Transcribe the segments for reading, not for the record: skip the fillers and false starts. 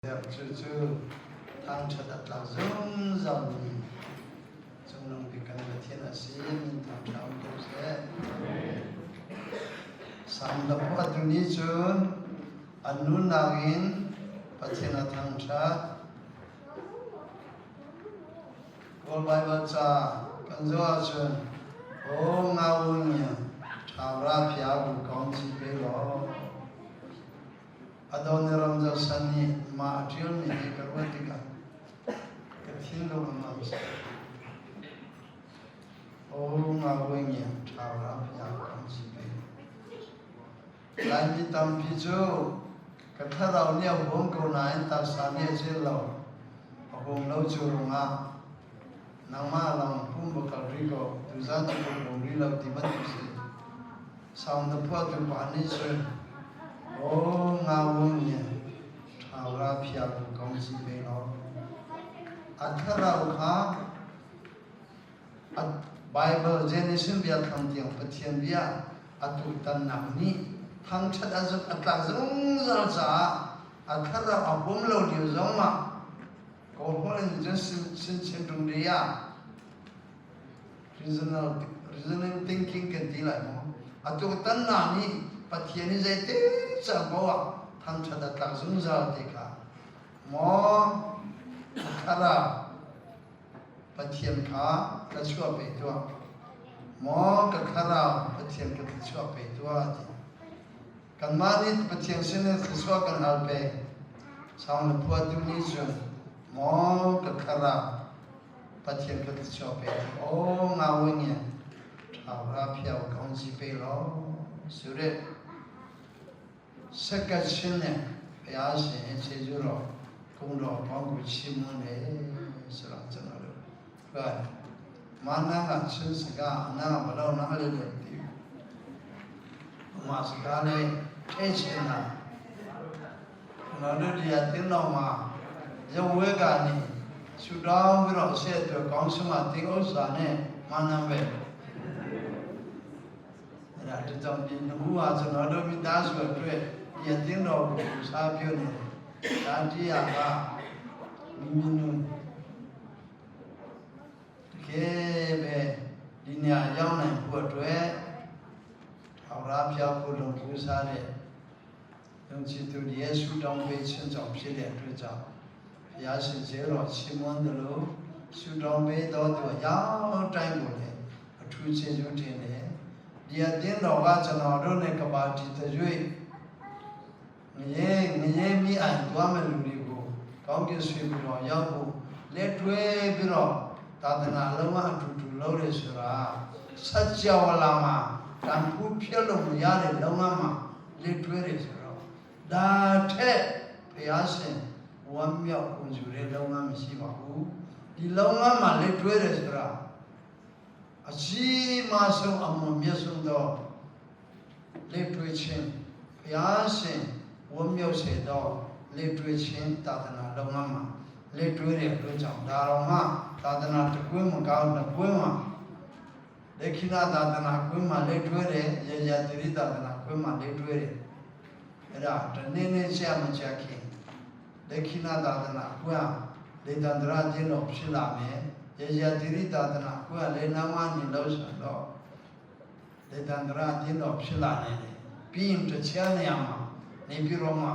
Cucu thangṭhat a tlak zungzalmi Cungnung Bik kan Pathian a si. Min thangṭha um ko seh. Salm hlaphuahtu nih cun an nunnak in Pathian a thangṭhat. Kawl Baibal ca kan zoh ahcun aw nga wun ṭha ra phia bu kong ci pe law Adoniram Judson nih mah a ṭialmi hi ka ruah tikah ka thinlung a nuam seh. Aw nga ṭha si pe. Laimi tampi cu ka thlarau nih a huam ko nain taksa nih a cel lo. A huam lo cu ruangah nangmah lawng pum va kal rih ko, tuzan cu ka huam rih lo ti bantuk si. Sang na phuahtu pa nih cun aw nga nih ṭha phia ku kong si ve lo. A thlarau kha a Bible Genesis bia thang tiang Pathian bia a tuhtannak nih thangṭhat a zuk a tlak zungzal caah a thlarau a huam lo lio zong ah Kawl holh in cun sin chin tung ah Reasonal, reasoning thinking kan ti lai maw? Atu tan na nih Pathian i zeite cang paoh ah thangṭhat a tlak zungzal ti kha maw thlarau Pathian kha thluachuah pe tuah maw ka thlarau Pathian ka thluachuah pe tuah ti kanmah nih Pathian sin in thluachuah kan hal peng sang na phuahtu nih cun maw ka thlarau Pathian ka thluachuah pe aw nga nge ṭha phiao kong si pe law sure saka chin ne pya sin che ju ro kung ro pong ku chi mu ne sura chan ro ba ma na nga chin saka na ba lo na le le ti ma saka le the chin na ကျွန်တော်တို့ဒီအတင်းတော်မှာရုပ်ဝဲကနေဆူတောင်းပြီးတော့ဆက်အတွက်ကောင်းဆုံးမှတင်ဥစ္စာနဲ့မာနပဲအဲ့ဒါတကြောင့်ဒီနဟုဟာကျွန်တော်တို့မိသားစုအတွက်ဒီအတင်းတော်ကိုစားပြုနေတယ်ဒါတရားကမိမိတို့တကယ်ပဲဒီနေရာရောက်နိုင်ဖို့အတွက်ထာဝရဘုရားကိုလုံပူစားတဲ့ ယုံကြည်သူတွေရဲ့ဆုတောင်းပေးခြင်းကြောင့်ဖြစ်တဲ့အတွက်ကြောင့်ဘုရားရှင်ကျေတော်ချီးမွမ်းတယ်လို့ဆုတောင်းပေးတော်သူရောက်တိုင်းကိုလည်းအထူးကျေးဇူးတင်တယ်ဒီအသင်းတော်ကကျွန်တော်တို့နဲ့ကဘာတီတရွေ့ငရဲငရဲမိအိုင်သွားမဲ့လူတွေကိုကောင်းကင်ဆွေပြီးတော့ရောက်ဖို့လက်တွဲပြီးတော့သာသနာလုံးဝအတူတူလုပ်ရဆိုတာစัจ java လာမှာတန်ဖူးဖြစ်လို့မရတဲ့လုံးဝမှာလက်တွဲရဆိုတော့ဒါထက်ဘုရားရှင်ဝမ်းမြောက်ကုန်ယူတဲ့လုံးဝမရှိပါဘူးဒီလုံးဝမှာလက်တွဲရဆိုတာအကြီးမားဆုံးအမွန်မြတ်ဆုံးသောလက်တွဲခြင်းဘုရားရှင်ဝမ်းမြောက်စေသောလက်တွဲခြင်းသာသနာလုံးဝမှာလက်တွဲတဲ့အတွက်ကြောင့်ဒါတော်မှသာသနာတစ်ကွင်းမကောင်းတစ်ကွင်းမှာဒက္ခိဏသာသနာကွင်းမှာလက်တွဲတယ်ရရတိရိသာသနာကွင်းမှာလက်တွဲတယ်အဲ့ဒါတနေ့နေ့ချက်မချက်ခင်ဒက္ခိဏသာသနာကွင်းလေတန္တရကျင်းတော့ဖြစ်လာမယ်ရရတိရိသာသနာကွင်းလေနာမနေလို့ဆိုတော့လေတန္တရကျင်းတော့ဖြစ်လာနေတယ်ပြီးရင်တခြားနေရာမှာနေပြီးတော့မှ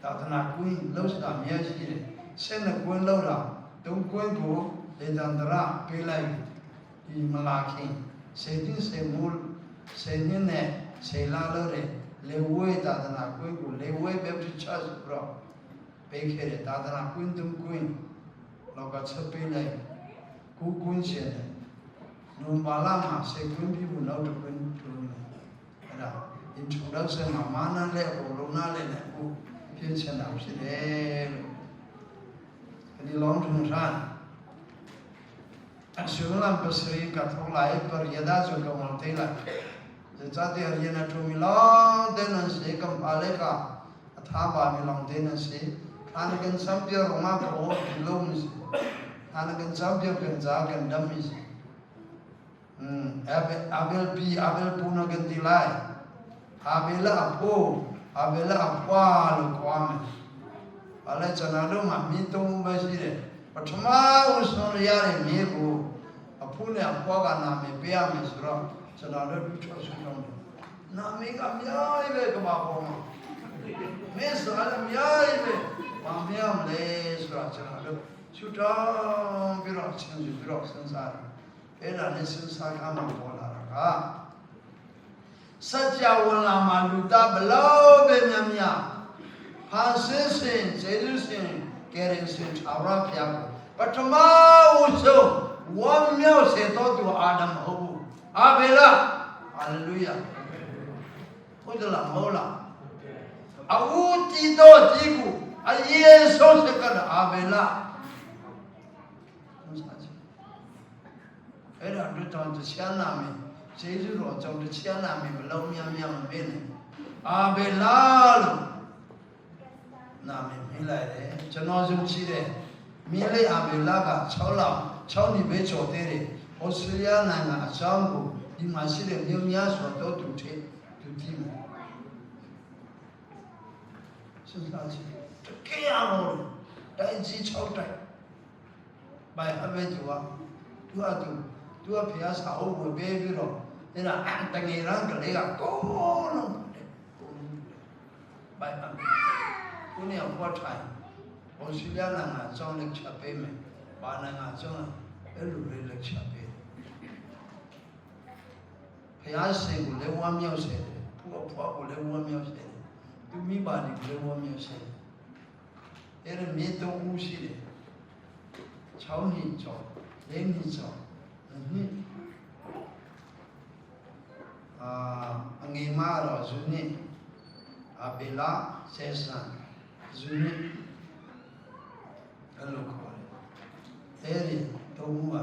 သာသနာကွင်းလှုပ်ရှားမြဲရှိတယ်ဆက်နှစ်ကွင်းလှုပ်တာတုံးကွင်းကိုလေတန္တရပေးလိုက်ဒီမလာခင်စေတိစေမူစေနင်းနဲ့စေလာလို့တဲ့လေဝေသာသနာကွင်းကိုလေဝေဘက်ပချတ်ဆိုတော့ပေးခဲ့တဲ့သာသနာကွင်းတုံးကွင်းလောကချက်ပေးလိုက်ကူကွင်းရှင်တယ်နွန်ဘာလာမှာစေကွင်းပြဖို့နောက်တစ်ကွင်းတူတယ်အဲ့ဒါ introduction မှာမာနနဲ့အကုန်လုံးနားလည်နေဖို့ဖြစ်ချင်တာဖြစ်တယ်လို့ဒီလောင်းထုံဆိုင်အရှုလမ်ပစရီကထုံလိုက်ပရယဒါဇုကမတေလာဇာတိအရနာထုမီလောင်းတဲ့နစေကံပါလေကအသာပါမီလောင်းတဲ့နစေခါနကန်စံပြရောမကိုဒီလုံးစီခါနကန်စံပြကန်ဇာကန်ဒမီစီ အဘယ်ပီအဘယ်ပူနကန်ဒီလိုက်အဘယ်လာအဖိုးအဘယ်လာအဖွာလို့ခေါ်မယ်။ ဘာလဲကျွန်တော်တို့မှာမြင်းသုံးဦးပဲရှိတယ်ပထမဦးဆုံးရတဲ့မြင်းကိုအဖိုးနဲ့အဖွားကနာမည်ပေးရမယ်ဆိုတော့ကျွန်တော်တို့တူထွက်ဆုတောင်းတယ်နာမည်ကအများကြီးပဲကမ္ဘာပေါ်မှာမင်းစားလည်းအများကြီးပဲဘာမရမလဲဆိုတော့ကျွန်တော်တို့ဆုတောင်းပြီးတော့ဆင်ခြင်ပြီးတော့စဉ်းစားတယ်အဲ့ဒါနဲ့စဉ်းစားခါမှပေါ်လာတာကစัจ java လာမှာလူသားဘလို့ပဲများများ ဖန်ဆင်းရှင်ဂျေဇုရှင်ကယ်တင်ရှင်ထာဝရဘုရားကိုပထမဦးဆုံးဝမ်းမြောက်စေတော်သူအာဒံမဟုတ်ဘူးအာဗေလဟာလေလုယာဟုတ်တယ်လားမဟုတ်လားအဝတီတော်ဒီကူအယေဆုံးစကအာဗေလဟုတ်စားချင်အဲ့ဒါတို့တောင်တရားနာမယ်ဂျေဇုတော်ကြောင့်တရားနာမယ်မလုံးများများမမေ့နဲ့အာဗေလလို့ နာမည်မေးလိုက်တယ်ကျွန်တော်ယုံကြည်တယ်မင်းလေးအမေလာက6လ6နှစ်ပဲကျော်သေးတယ်ဩစတြေးလျနိုင်ငံအကြောင်းကိုဒီမှာရှိတဲ့မြို့များစွာတော့သူထည့်သူကြည့်မယ်စဉ်းစားကြည့်တကယ်အောင်တိုင်းကြီး6တိုက်ဘိုင်အမေသူကသူကသူသူကဖျားစာအုပ်ကိုပေးပြီးတော့အဲ့ဒါတငယ်ရန်ကလေးကကောလုံးတယ်ဘိုင်အမေ ကိုနေဖွာထိုင်ဩစတြေးလျနိုင်ငံအကြောင်းလက်ချက်ပေးမယ်။ဘာနိုင်ငံအကြောင်းအဲ့လိုလေးလက်ချက်ပေးတယ်။ဖျားရှင်ကိုလည်းဝမ်းမြောက်စေတယ်။ဖူအဖွားကိုလည်းဝမ်းမြောက်စေတယ်။သူမိဘတွေကိုလည်းဝမ်းမြောက်စေတယ်။အဲ့ဒါမြေတုံးဦးရှိတယ်။6နှစ်ကျော်၄နှစ်ကျော်နှစ်အာအငယ်မတော့ဇူနှစ်အဘေလာဆေဆန်ဇူနှစ်အဲ့လိုခေါ်တယ်အဲ့ဒီတုံးဦးက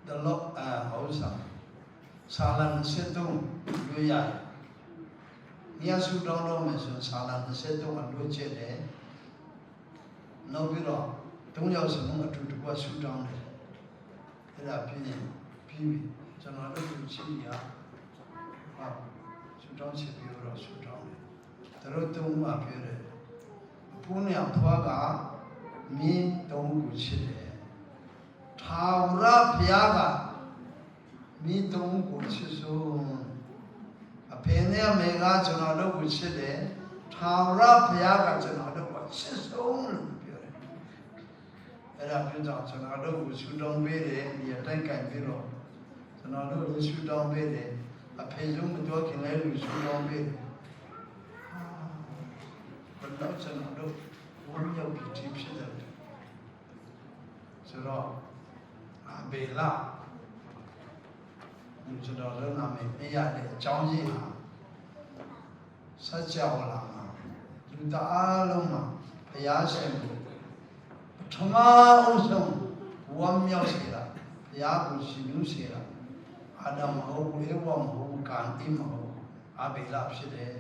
the Lord အာဟောစာဆာလံ73ရွေးရတယ်။နေရာစုတောင်းတော့မယ်ဆိုရင်ဆာလံ73အလွတ်ချက်တယ်။နောက်ပြီးတော့သုံးယောက်စလုံးအတူတကွဆုတောင်းတယ်။အဲ့ဒါပြီးရင်ပြီးပြီကျွန်တော်တို့လူချင်းကြီးဟာဆုတောင်းချပြီးတော့ဆုတောင်းတယ်။သူတို့သုံးဦးကပြောတယ်။အဖိုးနဲ့အဖွားကမင်းသုံးဦးကိုချစ်တယ်။ထာဝရဘုရားကမိသုံးကိုချစ်ဆုံးအဖေနဲ့အမေကကျွန်တော်တို့ကိုချစ်တယ်ထာဝရဘုရားကကျွန်တော်တို့ကိုချစ်ဆုံးလို့ပြောတယ်အဲ့ဒါပြောတော့ကျွန်တော်တို့ကိုဆုတောင်းပေးတယ်ဒီအတိုင်းကင်ပြီးတော့ကျွန်တော်တို့ကိုဆုတောင်းပေးတယ်အဖေဆုံးမတော်ခင်လဲလူဆုတောင်းပေးတယ်ဟာဘယ်တော့ကျွန်တော်တို့ဝမ်းမြောက်ပြီးဖြစ်တယ်ဆိုတော့အဘေလကျွန်တော်တို့နာမည်ပေးရတဲ့အကြောင်းကြီးဟာစัจ java လာမှာလူသားအလုံးမှာဘုရားရှင်ကိုပထမအဆုံးဝမ်းမြောက်စေတာဘုရားကိုရှင်နုစေတာအာဒံမဟုတ်ဘူးဧဝမဟုတ်ဘူးကာအိမဟုတ်ဘူးအဘေလဖြစ်တယ်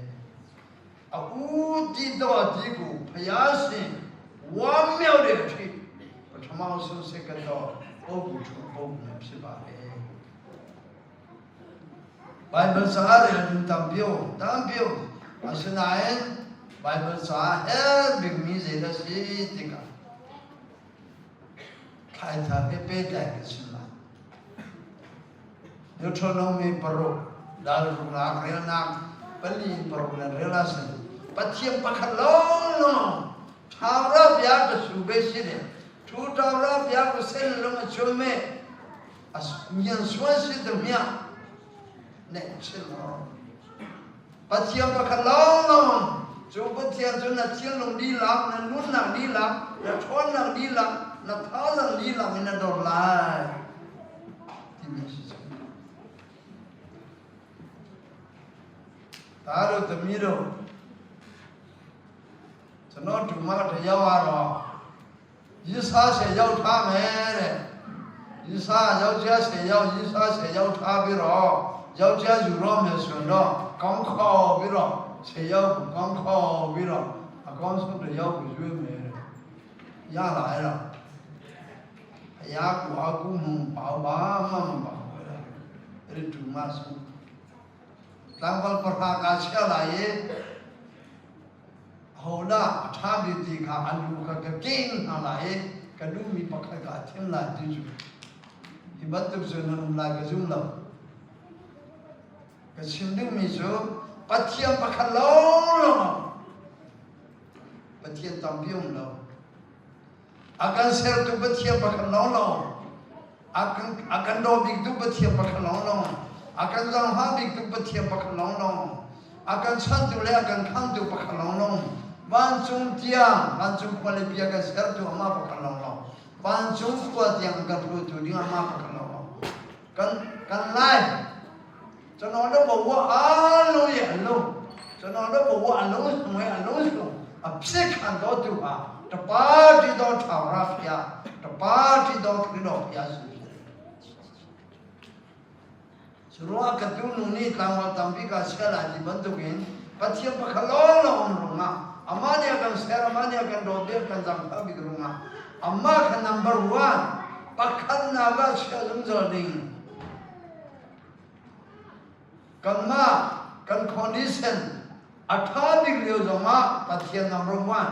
အခုတည်တော်ဒီကိုဘုရားရှင်ဝမ်းမြောက်တဲ့အထိပထမဆုံးစကတော့ပုဂ္ဂိုလ်ထုပုဂ္ဂိုလ်ဖြစ်ပါတယ် Bible စာရလူတံပြောတံပြောအစနာယ Bible စာဟဲဘိမီဇေဒစီတိကခိုင်တာပေပေတိုင်ကစလာညထနောမေပရောဒါရူနာခရနာပလီပရောနရလာစင်ပတိယပခလောနောထာဝရဗျာတဆူပဲရှိတယ်ထူထာဝရဗျာကိုဆက်လုံးအချုံမဲ့အညံဆွမ်းရှိတဲ့မြတ် နဲ့ချစ်လို့ပတိယပခလောနောကျုပတိယဇနချင်းလုံးဒီလာနနုနာဒီလာနထောနာဒီလာနသာလန်ဒီလာမနတော်လာဒီမရှိစဒါတို့သမီးတို့ကျွန်တော်ဒီမှာတရားကတော့ရစားဆယ်ရောက်ထားမယ်တဲ့ရစားယောက်ျားဆယ်ယောက်ရစားဆယ်ယောက်ထားပြီးတော့ယောက်ျားယူတော့မယ်ဆိုတော့ကောင်းခေါ်ပြီးတော့ဆယ်ယောက်ကိုကောင်းခေါ်ပြီးတော့အကောင်းဆုံးတစ်ယောက်ကိုရွေးမယ်တဲ့ရလာအဲ့တော့အရာကူအကူမပေါ့ဘာမှမပေါ့အဲ့ဒီဒူမဆိုတံဘလပရာကာချလာယေ Ahodah a ṭha bik ti kha an lu kha ka keng hna lai i ka duhmi pakhat kha a thim lai ti cu hi bantuk cu nan um lai ka zum lo. Ka chim dingmi cu Pathian pakhat lawnglawng a um. Pathian tampi um lo. A kan sertu Pathian pakhat lawnglawng, a kan daw biktu Pathian pakhat lawnglawng, a kan zaangfah biktu Pathian pakhat lawnglawng, a kan chanhtu le a kan khamtu pakhat lawnglawng, vancung tiang, vancung khua le bia kan sertu amah pakhat lawnglawng, vancung khua tiang a kan hruaitu ding amah pakhat lawnglawng. Kan kan life ကျွန်တော်တို့ဘဝအားလုံးရဲ့အလုံးကျွန်တော်တို့ဘဝအလုံးစုံရဲ့အလုံးစုံအဖြစ်ခံတော်သူဟာတပါးတည်သောထာဝရဘုရားတပါးတည်သောခရစ်တော်ဘုရားရှင်ဖြစ်တယ်ဆိုတော့ကတူနုနီတံဝတံပိကဆရာဒီဘန်တုကင်ပတိယပခလောလောရုံငါအမနီကန်ဆရာမနီကန်တော်ဘေကန်ဇမ်ဖဘိရုံငါအမခနံပါတ်1ပခန္နာကဆရာဇုံဇောဒင်း Kanmah kan condition a ṭha bik lio zongah Pathian number one.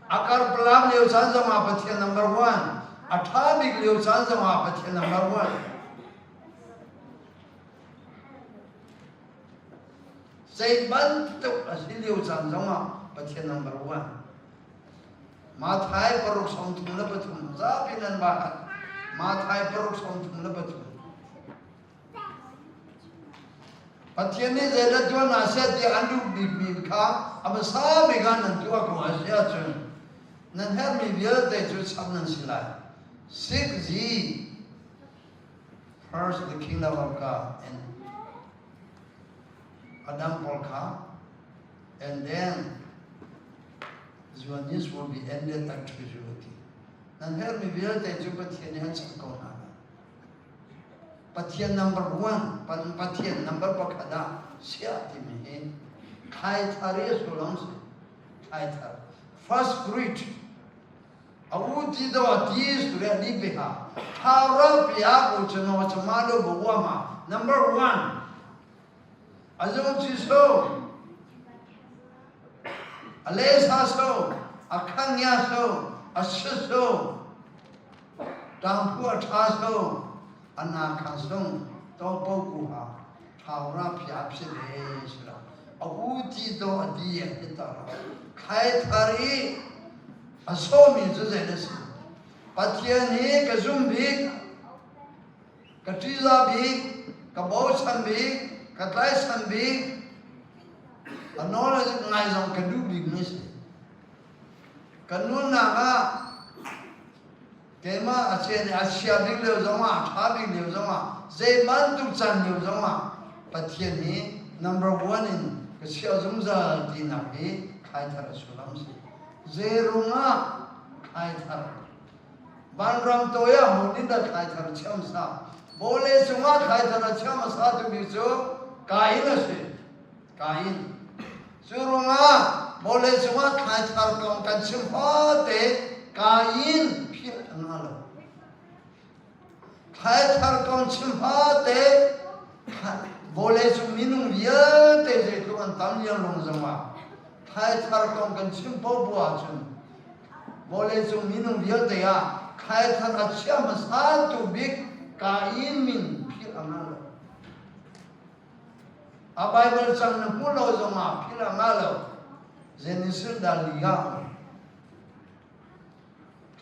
A karpalam lio caan zongah Pathian number one. A ṭha bik lio caan zongah Pathian number one. Zei bantuk a si lio caan zongah Pathian number one. Mathai paruk 33 zapi nan bahat. Mathai paruk 33. Pathian nih zeidah tuah hna seh ti an duh bikmi kha a hmasa bik ah nan tuah ko a si ahcun nan herhmi vialte cu chap nan si lai. Seek ye first the kingdom of God and Adam pawl kha and then your needs will be ended at treasury. Nan herhmi vialte cu Pathian nih an chap ko hna lai. Pathian number one, Pathian number pakhat ah siah timi hi thlaithar i a sullam si. Thlaithar. First fruit. A u ti do a ti sure ni pe ha. Thara pia ko chano chama lo bo ma. Number one. A zung chi so. A le sa so. A khang ya so. A shi so. Ṭangphu a ṭha so, a na kha sung topo ku ha ṭhaura phia phi le sila a u ti to a di a hi ta khai thar i a sawmi cu zei na si Pathian hi ka zum bik ka ṭihzah bik ka bochan bik ka tlaihchan bik a nawl ngai zong ka duh bik mi si Kan nunnak ah keimah a chia nih a chia bik lio zongah a ṭha bik lio zongah zei bantuk caan lio zongah Pathian hi number one in ka chiah zungzal tinak hi thlaithar a sullam si. Zeirung ah thlaithar vanram toi ah hmun in dah thlaithar chiam sa bawle cungah thlaithar a chiam a sa tumi cu Kain a si. Kain. Cu ruangah vawlei cungah thlaithar kong kan chim fate Kain philh a ngah lo. Thlaithar kong chim fate vawlei cung minung vialte zeitluk an tam lianglung zongah thlaithar kong kan chim poah ahcun vawlei cung minung vialte ah thlaithar a chia hmasa tu bik Kain min philh a ngah lo. A Baibal cang na hmuh lo zongah philh a ngah lo. Genesis dal li ah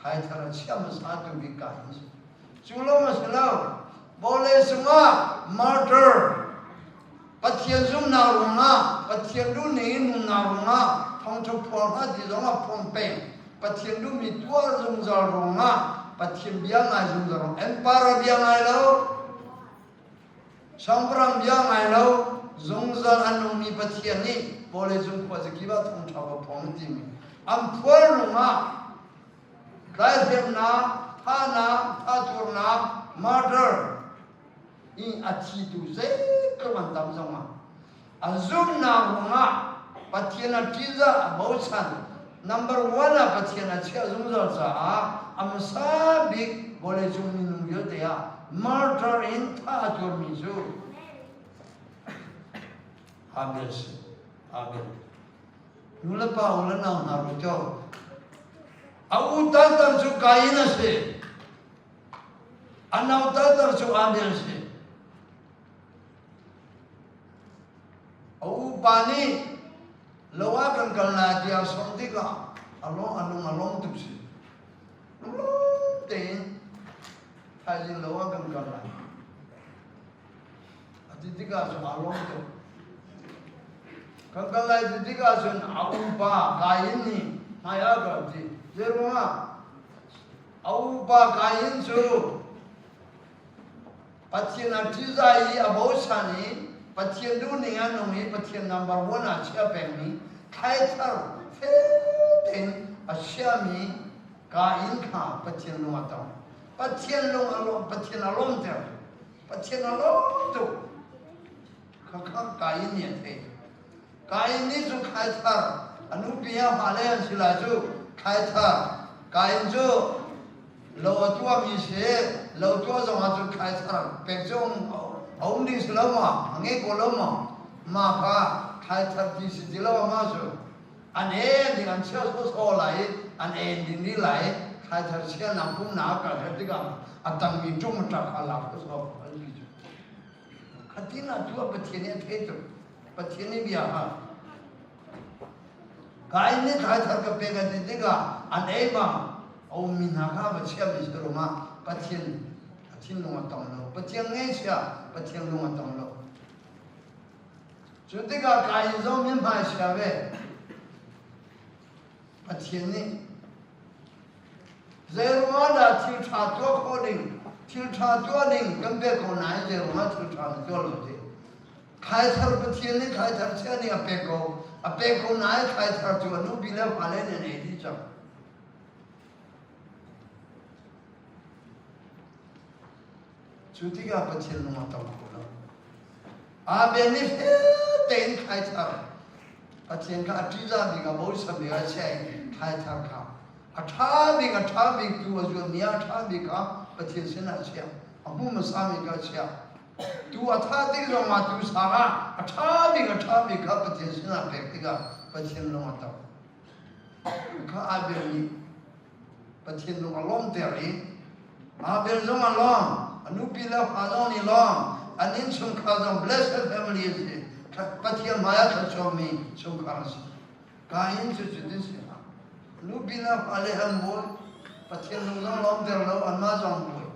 thaithar a chia hmasa tu bik ka hin si. Cu lawng a si lo. Vawlei cungah martyr Pathian zumhnak ruangah Pathian duhning in nunnak ruangah thawngṭha phuang hna ti zongah phuang peng Pathian duhmi tuah zungzal ruangah Pathian bia ngai zungzal ruangah empire bia ngai lo Siangpahrang bia ngai lo zungzal a nungmi Pathian nih vawleicung khuazakip ah thawngṭha va phuang timi an phuan ruangah tlaihhremnak, thahnak, thaturnak, murder i a thitu zeitluk an tam zongah a zumhnak ruangah Pathian a ṭihzah a bochan number one ah Pathian a chiah zungzal caah a hmasa bik vawleicung minung vialte ah martyr in thah a tuarmi cu Abel si. Abel. Nu le pa u le nau hna ruat ko. A u tartar cu Kain a si. A nau tartar cu Abel a si. A upa nih lo ah kan kal lai tiah a sawm tikah a lung a lung a lawm tuk si. Lunglawm tein thaizing lo ah kan kal lai. A ti tikah cun aa lawm tuk. Kan kal lai ti tikah cun a upa Kain nih hmai ah ka ti. Zeiruangah a upa Kain cu Pathian a ṭihzah i a bochan i Pathian duhning a nung i Pathian number one ah chia pengmi thlaithar fel tein a chiami Kain kha Pathian lung a tong. Pathian lung a lawm, Pathian a lawmter. Pathian a lawm tuk. Khakha Kain nih a theih. Kain nih cu thlaithar a nupi a fale an si lai cu thlaithar Kain cu lo a tuahmi si lo tuah zong ah cun thlaithar pek cu a um ding si lo ma a ngei ko lo ma ma kha thlaithar ti si ti lo ma cu an en ding an chia sawsawh lai i an en ding ni lai thlaithar chianak pumnak a kal her tikah a tangmi ṭum a ṭak a lak sawsawh an ti cu Khatin ah tuah Pathian nih a thei tuk. Pathian nih bia hal. Kain nih thlaithar ka pek an ti tikah an ei bang a ummi hna kha va chiahmi si ruangah Pathian a thinlung a tong lo. Pathian ngaihchia, Pathian lung a tong lo. Cu tikah Kain zong nih hmai chia ve. Pathian nih Zeiruangah dah thil ṭha tuah khawh ding, thil ṭha tuah ding kan pek ko nain zeiruangah thil ṭha na tuah lo ti? Thlaithar Pathian nih thlaithar chia nih a pek ko, a pek ko nain thlaithar cu a nupi le fale nih an ei dih cang. Cu tikah Pathian lung a tong kho lo. Abel nih fel tein thlaithar Pathian kha a ṭihzah bik a bochan bik a chiah i thlaithar kha a ṭha bik a ṭha bik tu a zuanmi a ṭha bik kha Pathian sinah a chiah a hmu hmasami kha a chiah tu a thah tik zongah tu sang ah a ṭha bik a ṭha bik kha Pathian sinah pek tikah Pathian lung a tong kha Abel nih Pathian lung a lawmter i Abel zong a lawm, a nupi le fa zong nih lawm, an innchungkhar zong blessed family a si. Pathian hmai ah thluachuakmi chungkhar a si. Kain cu cutin si hlah. Nupi le fale an buai, Pathian lung zong lawmter lo, anmah zong buai.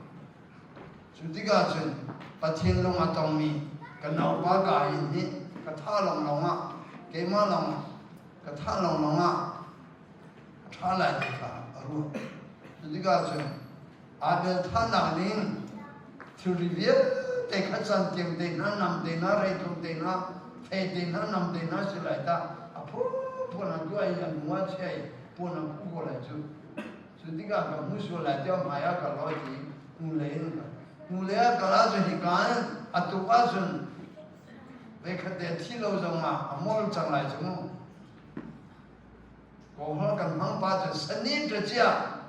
Cu tikah cun Pathian lung a tongmi ka naupa Kain nih ka tha lawnglawng ah, keimah lawng ka thah lawnglawng ah a ṭha lai ti kha a ruah. Cu tikah cun Abel thahnak ding thilri vialte kha cantiang te hna, nam te hna, reitlung te hna, fei te hna, nam te hna si lai tah a phunphun an tuah i an hnu ah chia i puan an khuh ko lai cu. Cu tikah ka hmu sual lai tiah hmai ah ka lawi ti hnulei in hnulei ah kal ahcun hika in a tuk ahcun voikhat te thi lo zong ah a mol cang lai cu mu. Kawlholh kan hmang pa cu sani cia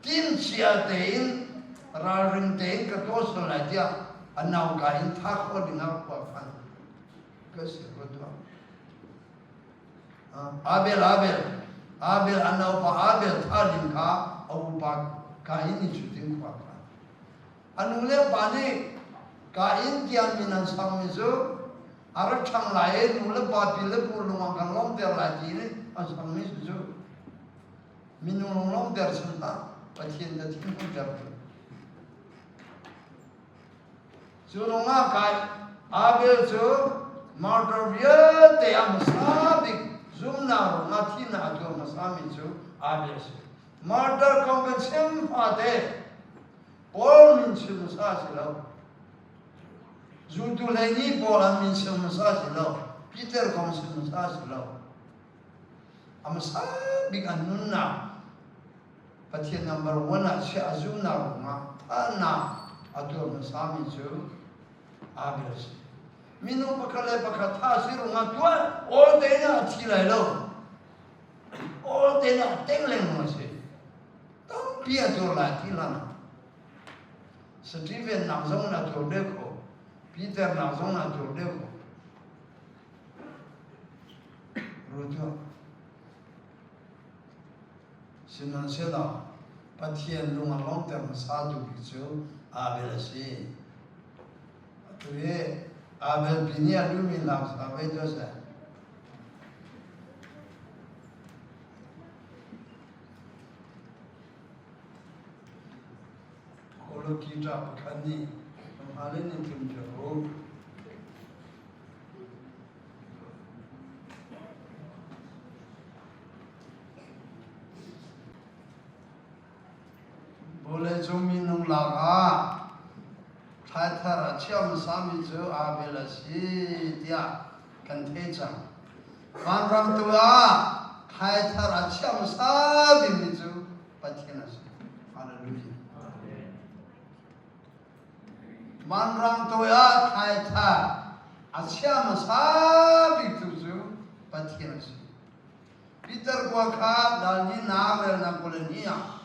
tim cia tein ralring tein ka tuah sual lai tiah a nauka in tha khawh ding ah khua khan ka si ko tuah. Abel Abel Abel a naupa Abel tha ding kha a upa Kain nih cu tin khua khan. A nu le pa nih Kain tiang min an sammi cu a ra ṭhang lai i nu le pa pi le pu lung ah kan lawmter lai ti in an sammi cu cu minung lung lawmter sin hlah Pathian na thinhunter tu. Cu lung ah kai Abel cu martyr vialte a hmasa bik zumnak ruangah thihnak a tuar hmasami cu Abel a si. Martyr kong kan chim fate Paul min chim hmasa si lo. Zultu hleihnih pawl an min chim hmasa si lo. Peter kong chim hmasa si lo. A hmasa bik an nunnak Pathian number one ah chiah a zumnak ruangah thahnak a tuar hmasami cu Abel a si. Minung pakhat le pakhat thah si ruangah tuah awl tein ah a thi lai lo. Awl tein ah teng lengmang a si. Tampi a tuar lai ti hlan ah. Stephen nak zong na tuar deuh kho. Peter nak zong na tuar deuh kho. Ruat Sihmanhsehlaw Pathian lung a lawmhter hmasa tu bik cu Abel a si. Atu hi Abel pi nih a duhmi lak ve tuah seh. Kolokita pakhat nih hmalin in tlum piak u. Vawleicung minung lakah thlaithar a chia hmasami cu Abel a si tiah kan theih cang. Vanram tu ah thlaithar a chia hmasa bikmi cu Pathian a si. Hallelujah. Vanram toi ah thlaithar a chia hmasa biktu cu Pathian a si. Peter kua kha dal ni na relnak kul ni ah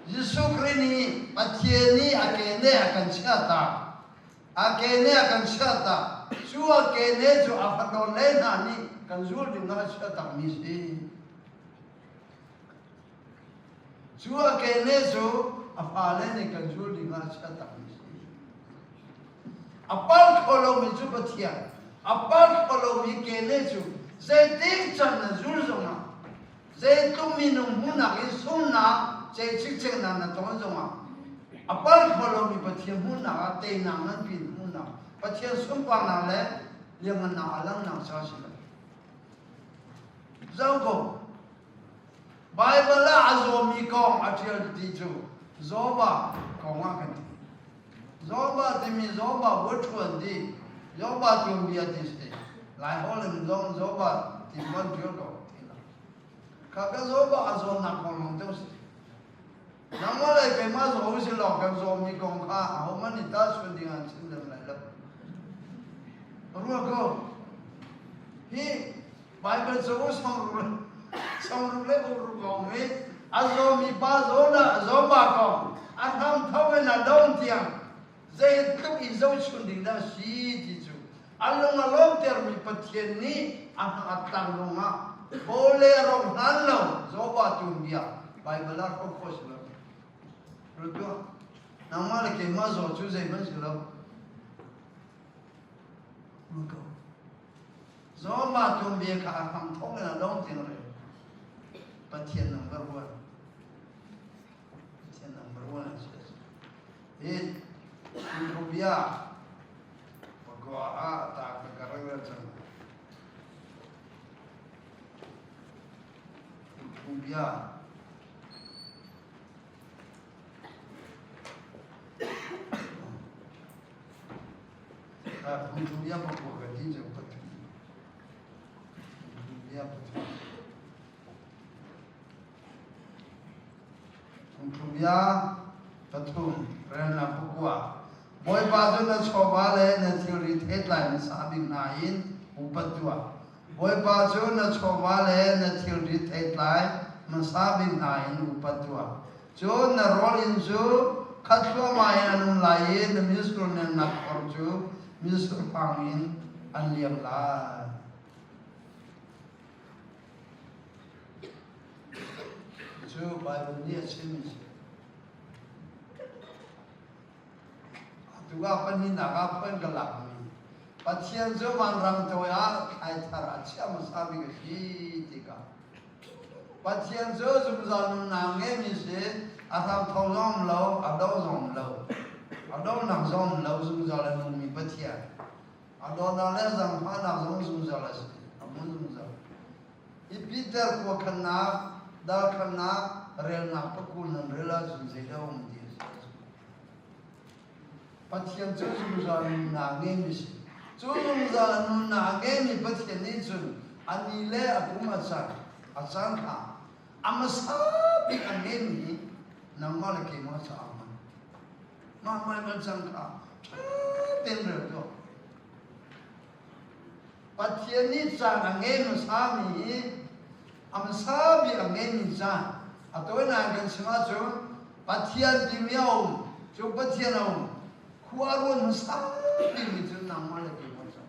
Jesuh Khrih nih Pathian nih a ke ne a kan chiahtak. A ke ne a kan chiahtak. Cu a ke ne cu a fano le hna nih kan zul ding ah a chiahtakmi si. Cu a ke ne cu a fale nih kan zul ding ah a chiahtakmi si. A palh kho lomi cu Pathian, a palh kho lomi kene cu zeitik can na zul zongah, zeitluk minung hmuhnak in sungnak ceihcikceknak na ton zongah, a palh kho lomi Pathian hmuhnak ah teinak nganpi in hmuhnak, Pathian sunparnak le lianhngannak a langhnak ca si lo. Zoh ko, Baibal ah a zawmi kong a ṭial ti cu Zawba kong ah kan ti. Zawba timi Zawba vuaṭhuan ti Zawba tuanbia ti si. Laiholh in zong Zawba ti man ṭial ko ti la. Kha ka Zawba a zawnnak kong lawng te si. Nangmah le keimah zaw si law kan zawmi kong kha ahohmanh nih tahchunh ding an chim lem lai lo. Ruah ko. Hi Baibal cauk sangru le uru kong hi a zawmi pa zawn ah zawma kong a hram tho in a dong tiang zeitluk in zohchun ding dah si ti cu a lung a lawmtermi Pathian nih a hna a tlang ruangah bawle a rong hlan lo zawba tuanbia Baibal ah hrawk khawh si lo. Ruat tuah. Nangmah le keimah zaw cu zeihmanh si lo. Ruat ko. Zawma tuanbia kha a hram thawk in a dong tiang rel. Pathian number one. Pathian number one a si. Hi Ethiopia pakua ah ta ka karang rel cang. Ethiopia Phungthluk pakua ka ti cu pathum. Phungthluk pathum. Phungthluk pathum relnak pakua. Bawipa cu na chawva le na thilri theitlai hmasa bik hna in upat tuah. Bawipa cu na chawva le na thilri theitlai hmasa bik hna in upat tuah. Cun na rawl inn cu khat thluahmah in an um lai i na mitsur nennak khor cu mitsur fang in an liam lai. Cu Baibal nih a chimmi a si. Atu ah pahnihnak ah phuan ka lakmi Pathian cu vanram toi ah thlaithar a chia hmasa bik a si tikah Pathian cu zungzal nunnak ngeimi si, a hramthawk zong um lo, a do zong um lo. A donak zong um lo, zungzal a nungmi Pathian. A dawtnak le zaangfahnak zong zungzal a si, a hmun zungzal. Hi Peter khuakhannak, dalkhannak, relnak pakul nan rel ahcun zeidah a um ti a si. Pathian cu zungzal nunnak ngeimi si. Cu zungzal nunnak ngeimi Pathian nih cun a ni le a kum a caan a caan kha a hmasa bik a ngeimi nangmah le keimah caah hman. Mah Baibal cang kha ṭha tein rel tuah. Pathian nih caan a ngei hmasami hi a hmasa bik a ngeimi caan a tawinak kan chim ahcun Pathian timi a um cu Pathian a um khua ruan hmasa bikmi cu nangmah le keimah cu.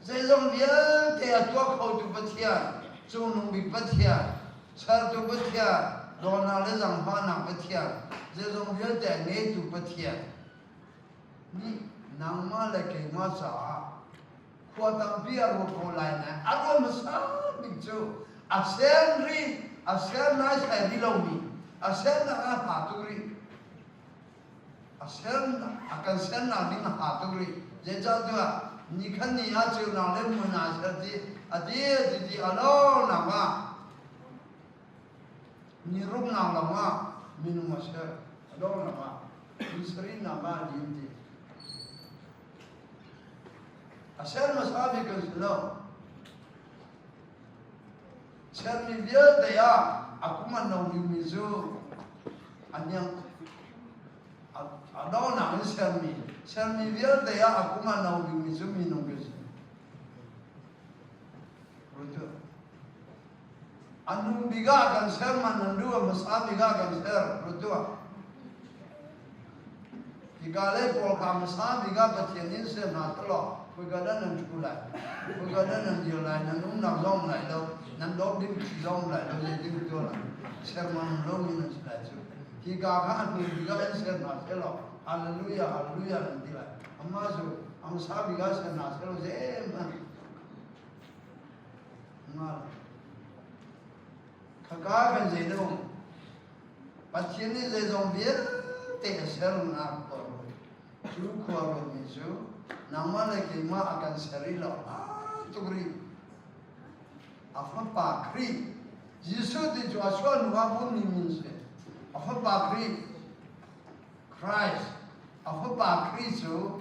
Zeizong vialte a tuah khotu Pathian, Cungnung Bik Pathian, Sertu Pathian, dawtnak le zaangfahnak Pathian, zeizong vialte a ngeitu Pathian nih nangmah le keimah caah khua tampi a ruat ko lai nain a ruah hmasa bik cu a ser rih, a ser naisai rih lomi, a sernak ah hna tuk rih. A ser a kan sernak ding a ha tuk rih. Zeicahtiah nikhat ni ah ceunak le hmun aa ser ti a ti ti ti a lo nak ah ni ruknak lawng ah minung a ser a lo nak ah ni sarihnak ah a lim ti. A ser hmasa bik kan si lo. Sermi vialte ah a kum a no bikmi cu a niang a nonak in sermi sermi vialte ah a kum a no bikmi cu minung kan si. Rutu. A nu bik ah kan ser man nan duh a hmasa bik ah kan ser rutu. Hika le pawl kha hmasa bik ah Pathian in ser hna selaw khoika dah nan ṭhu lai? Khoika dah nan dir lai? Nan umnak zong lai lo, nan dawp ding thi zong lai lo, zeitin tuah lai? Serman lomi nan si lai cu. Hika kha a hnu bik ah in ser hna selaw Hallelujah, Hallelujah nan ti lai. Amah cu a hmasa bik ah ser hna selaw zeihmanh nga Khaka kan zei na um. Pathian nih zeizong vialte a sernak khuaruat cu khuaruatmi cu nangmah le keimah a kan ser i lo aa tuk rih. A fapa Khrih Jesuh ti cu a chuah hnu ah vunmi min si. A fapa Khrih Christ a fapa Khrih cu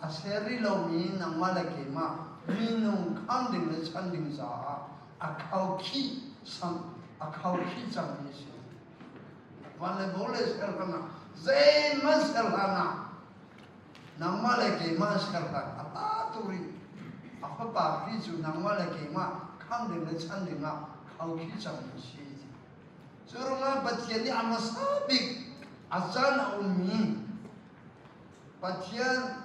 a ser rih lomi nangmah le keimah minung kham ding le chan ding caah a khaukhih sang a khaukhih cangmi a si. Van le bo le ser hlan ah zeihmanh ser hlan ah nangmah le keimah ser hlan a pa tu rih a fapa Khrih cu nangmah le keimah kham ding le chan ding ah khaukhih cangmi a si. Cu ruangah Pathian nih a hmasa bik a caan a ummi Pathian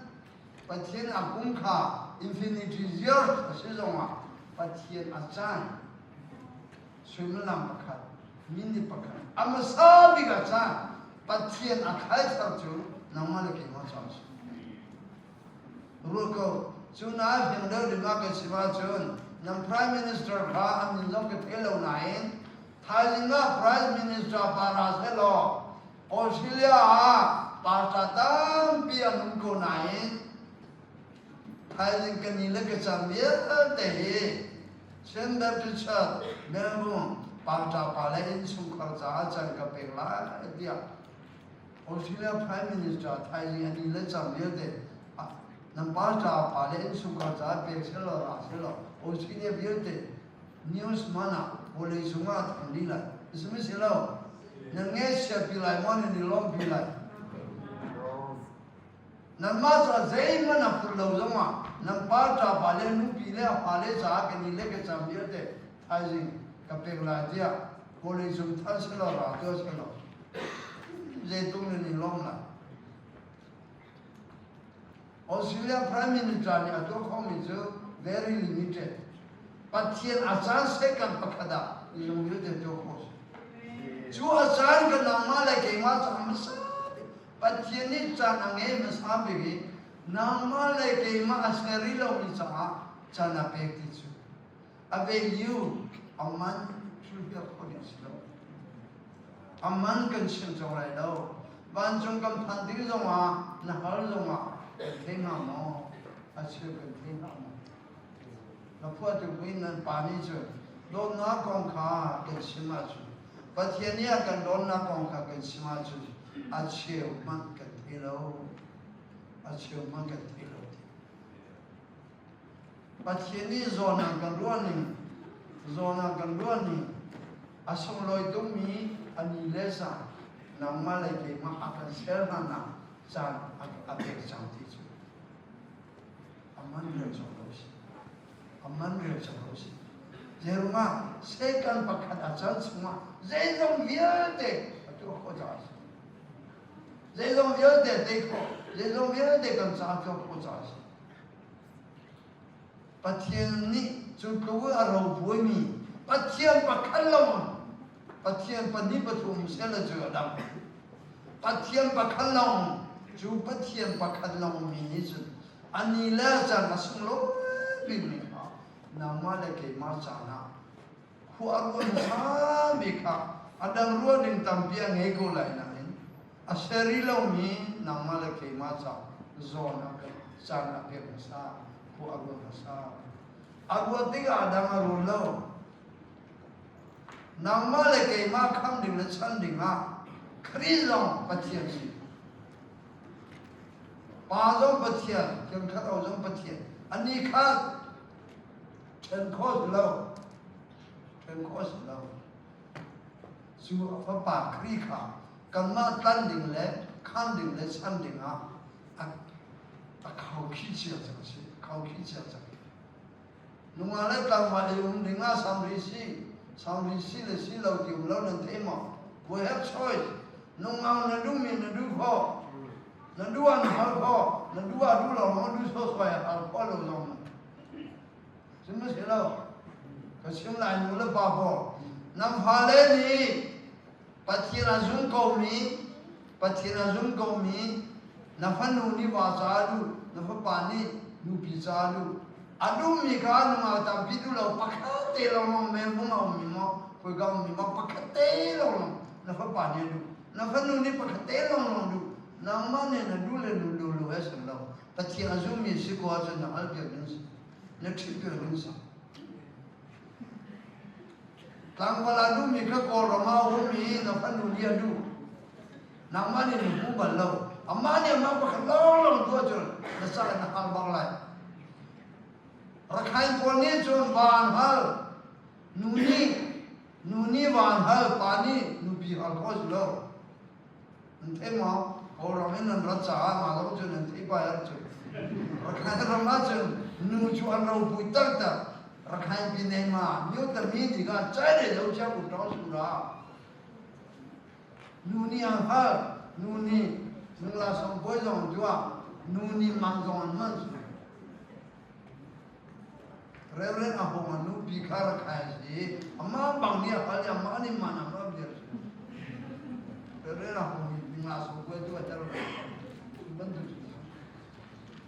Pathian a kum kha infinity years a si zongah Pathian a caan suimilam pakhat minute pakhat a hmasa bik a caan Pathian a thlai thar cu nangmah le keimah caan si. Ruah ko cu na hing deuh ding ah kan si ahcun nan prime minister kha an min zong ka thei lo nain thaizing ah prime minister para selaw Australia ah pastor tampi an um ko nain thaizing kan ni le ka caan vialte hi Saint Baptist Church Melbourne pastor pa le innchungkhar caah caan ka pek lai tiah Australia Prime Minister thaizing a ni le caan vialte nan pastor pa le innchungkhar caah pek selaw ra selaw Australia vialte news man ah vawlei cung ah thang dih lai si si lo nan ngaihchiat pi lai maw nan i lawm pi lai nanmah cu zeihmanh a phur lo zong ah nan pa ṭa pa le nupi le a fa le caah kan i le ka cam vialte thaizing ka pek lai tiah vawlei cung than selaw ra tuah selaw zeitung nan i lawm lai Australia Prime Minister nih a tuah khomi cu very limited. Pathian a caan second pakhat ah lung vialte tuah khawh si. Cu a caan ka nangmah le keimah cu a hmasa bik. Pathian nih caan a ngei hmasa bik i nangmah le keimah a ser rih lomi caah caan a pek ti cu a value a man thilpiak khawh ding si lo. A man kan chim cang lai lo. Vancung kan phan ding zongah na hal zongah kan thei hnga maw? A cheu kan thei hnga maw? Na phuahtu buin nan pa nih cun dawtnak kong kha kan chim ahcun Pathian nih a kan dawtnak kong kha kan chim ahcun a cheu hmanh kan thei lo. A cheu hmanh kan thei lo. Pathian nih zawn a kan ruah ning, zawn a kan ruah ning, a sunglawi tukmi a ni le zan nangmah le keimah a kan ser hnanak caan a pek cang ti cu a man rel cawk lo si. A man rel cawk lo si. Zeirungah Satan pakhat a can chungah zeizong vialte a tuah khawh caah a si. Zeizong vialte tei khawh, zeizong vialte kan caah tuah khawh caah a si. Pathian nih cu tluk a ropuimi Pathian pakhat lawng Pathian pahnih pathum sela cu a dang. Pathian pakhat lawng cu Pathian pakhat lawng mi nih cun a ni le a caan a sunglawi bikmi kha nangmah le keimah caan ah khua ruah hmasa bik kha a dang ruah ding tampi a ngei ko lai nain a seri lomi nangmah le keimah ca zawn a pek caan a pek hmasa khua a ruat hmasa a ruat tikah a dang a rul lo nangmah le keimah kham ding le chan ding ah Khrih zong Pathian si Pa zong Pathian Thiang Thlarau zong Pathian ani khat Ṭhen khawh si lo. Ṭhen khawh si lo. Cu a fapa Khrih kha kanmah tlan ding le khan ding le chan ding ah a, a khaukhih cia cang si. Khaukhih cia cang. Nungak le tlangval i um ding ah samri si, samri si le si lo ti um lo nan thei maw? We have choice. Nungak na duhmi na duh khawh. Na duh ah na hal khawh. Na duh ah duh lo ma duh sawsawai ah hal khawh lo zong. Sihmanhsehlaw ka chim lai nu le pa pawl nan fale nih Pathian a zum komi Pathian a zum komi na fanu nih va ca a duh na fapa nih nupi ca a duh a duhmi kha nungak tampi duh lo pakhat te lawnglawng men vung a ummi maw khoika ummi maw pakhat te lawnglawng na fapa nih a duh na fanu nih pakhat te lawnglawng duh nangmah nih na duh le nu duh lo he si lo Pathian a zummi si ko ahcun na halpiak ding si. Na ṭhitpiak ding si. Tlangval a duhmi kha Kawlram ah a um i na fanu nih a duh. Nangmah nih na hmu bal lo. Amah nih amah pakhat lawnglawng tuah cun na sak in na hal bak lai. Rakhine pawl nih cun va an hal. Nu nih nu nih va an hal, pa nih nupi hal khawh si lo. Nan thei maw? Kawlram in nan rat caah mah lo cu nan thei pai ahcun. Rakhine ram ahcun nu cu an ropui taktak. Rakhine pine ma myo tami ti ka chai le lo chia ku tawng su ra. Nu nih an hal, nu nih nungla song poi zong tuah, nu nih mang zong an man su. Reverend a hong a nupi kha Rakhine si. Amah bang nih a hal i amah nih man a hal viar si. Reverend a hong i nga so kuai tu a ter lo. Cu bantuk si.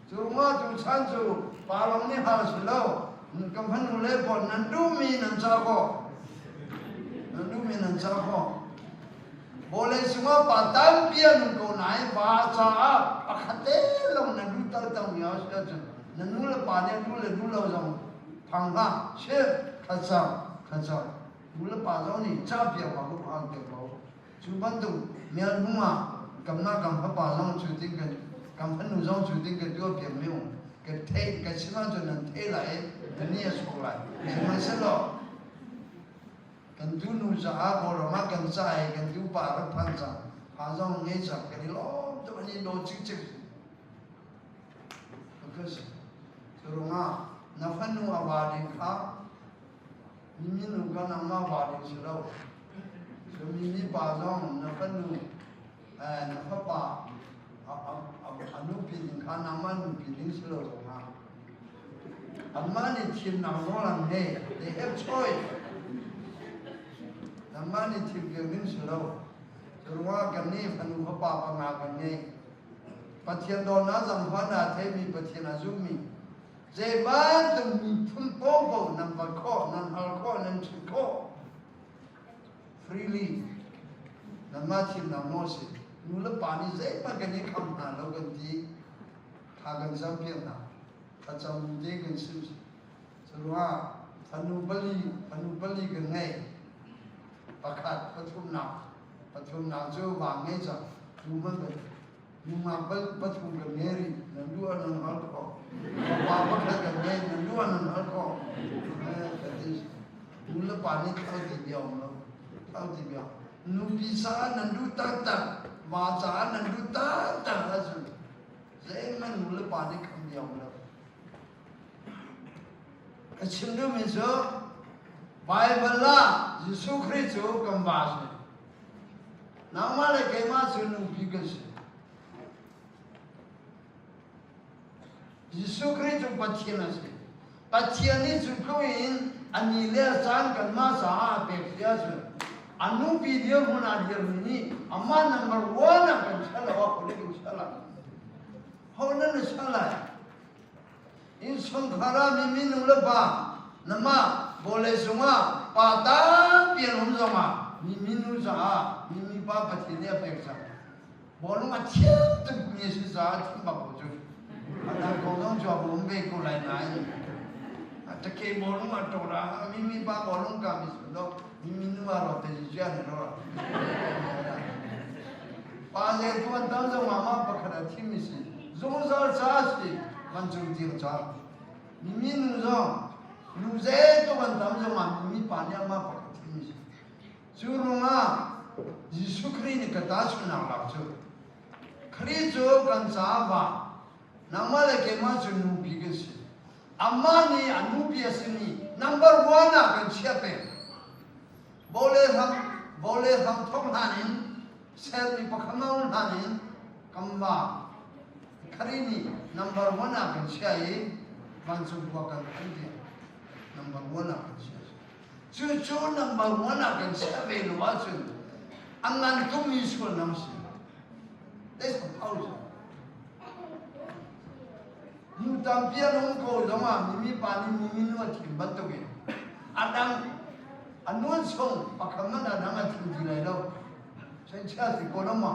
Cu ruangah cu chan cu pa lawng nih hal si lo. Kan fanu le pawl nan duhmi nan ca khawh. Nan duhmi nan ca khawh. Vawlei cungah pa tampi an um ko nain va caah pakhat te lawng na duh taktakmi a si ahcun na nu le pa nih duh le duh lo zong phang hlah chim thlacam thlacam nu le pa zong nih cahpiak ba ku phang piak ko cu bantuk mial hmung ah kamna kam fapa zong cu tin kan kam fanu zong cu tin kan tuah piak mi um kan theih kan chim ahcun nan thei lai i ni a chuak lai sihmanhsehlaw Kan tunu caah Kawlram ah kan ca i kan tupa rak phan cang. Pha zong ngei cang. Kan i lawm tuk an i daw cikcek. Because cu ruangah na fanu a va ding kha mimi nu kha nangmah va ding si lo. So mimi pa zong na fanu eh, na fapa a nupi ding kha nangmah nupi ding si lo ruangah Anmah nih thimnak nawl an ngei. They have choice. Nangmah nih thim piak ding si lo. Cu ruangah kannih fanu fapa panga kan ngei. Pathian dawtnak zangfahnak a theimi Pathian a zummi zei bantuk miphun paohpaoh nan vat khawh, nan hal khawh, nan chim khawh. Freely. Nangmah thimnak nawl si. Nu le pa nih zeihmanh kan i kham hna lo kan ti. Thla kan campiak hna. Thlacam bu te kan sim. Curuangah fanu pali fanu pali kan ngei. Pakhat pathumnak pathumnak cu va ngei cang. Tu hmanh kan nungak pathum kan ngei rih. Nan duh ah nan hal khawh. Pa pakhat kan ngei nan duh ah nan hal khawh. Kan ti. Nu le pa nih thal ti bia um lo. Thal ti bia. Nupi caah nan duh taktak. Va caah nan duh taktak ahcun Zeihmanh nu le pa nih kham lio lo. Ka chim duhmi cu Baibal ah Jesuh Khrih cu kan va si. Nangmah le keimah cu nupi kan si. Jesuh Khrih cu Pathian a si. Pathian nih cu tluk in a ni le a caan kanmah caah a pek si ahcun a nupi dirhmun ah dirmi nih amah number one ah kan chia lo ah khualik in chia lai. Ho nan na chia lai? Innchungkhar ah mi minung le pa namah vawlei cungah pa tampi an um zongah mi minu caah mi mipa Pathian nih a pek cang. Bawlung a thiam tukmi a si caah thim bak ko cu. A dang ko zong cu a um ve ko lai nain take bawlung a ṭor ah mi mi pa bawlung ka mi sun lo mi mi nu a ro te ji an ro. Pa ze tu an tam zong ah mah pakhat a thim mi si. Zungzal ca si vancung tiang ca. Mi mi nu zong nu ze tu an tam zong ah mi mi pa nih amah pakhat thim mi si. Cu ruangah Jesuh Khrih nih ka tahchunhnak lak cu Khrih cu kan caah va, nangmah le keimah cu nupi kan si. Amah nih a nupi a simi number one ah kan chiah peng. Vawlei hram vawlei hram thawk hlan in sermi pakhat hlan in kan va Khrih nih number one ah kan chiah i vancung khua kan phan tiang number one ah kan chiah. Cucu number one ah kan chiah ve lo ahcun a ngan tukmi sualnak si. That's the power. Nu tampi an um ko zongah mimi pa nih mimi nu a thim bantukin a dang a nun chung pakhat man a dang a thim ti lai lo. Senchia si ko lo ma.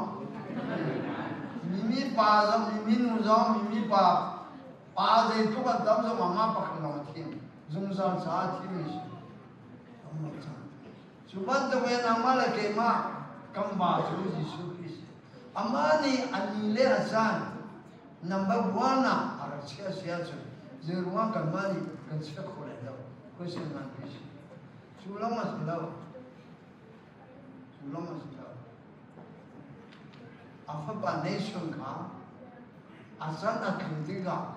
Mimi pa zong mimi nu zong mimi pa pa zeitluk an tam zongah mah pakhat lawng a thim. Zungzal caah thimi si. Cu bantuk in amah le keimah kan va cu Jesuh Khrih si. Amah nih a ni le a caan number one ah a rak chia si ahcun zeiruang kanmah nih kan chia kho lai lo. Question nganpi si. Cu lawng a si lo. Cu lawng a si lo. A fapa nation kha a caan a tlin tikah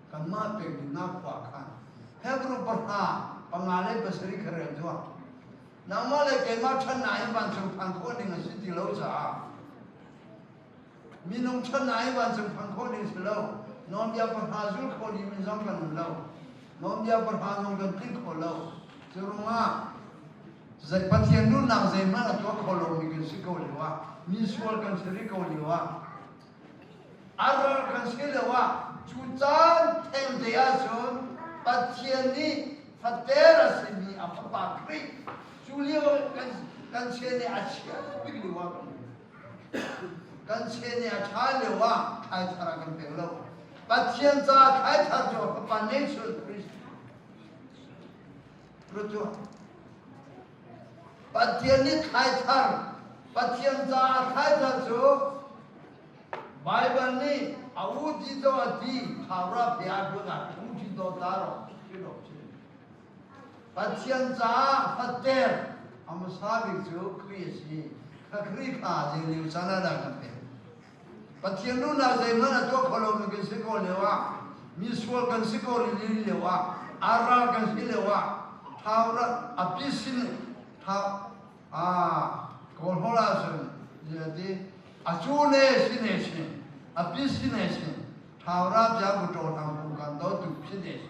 Kanmah pek dingah khua khan Hebrew pahra panga le pasarih kha rel tuah. Nangmah le keimah ṭhatnak in vancung phan khawh ding a si ti lo caah minung ṭhatnak in vancung phan khawh ding si lo. Nawlbia pahra zul kho ding in zong kan um lo. Nawlbia pahra zong kan tling kho lo. Cu ruangah zei Pathian duhnak zeihmanh a tuah kho lomi kan si ko lio ah mi sual kan si rih ko lio ah A ral kan si lioah cu caan thengte ahcun Pathian nih fater a simi a Fapa Khrih cu lio kan kan chian i a chia bik lio ah kan kan chian i a ṭha lio ah thlaithar a kan pek lo. Pathian caah thlaithar cu a Fapa nation Christ Ruat Pathian nih thlaithar, Pathian caah thlaithar cu Baibal nih a u ti to a ti thawra bia dunak u ti to taro Pathian caah fater a hmasa bik cu Khrih a si. Kha Khrih kha zei lio caan ah dah kan pek? Pathian duhnak zeihmanh a tuah kho lomi kan si ko lio ah, misual kan si ko rih lio ah, aral kan si lio ah, thau a pisin thau a kawl hol ahcun ti a cu ne si ne si a pi si ne si thau ra bia bu to thang bu kan do tu phi ne si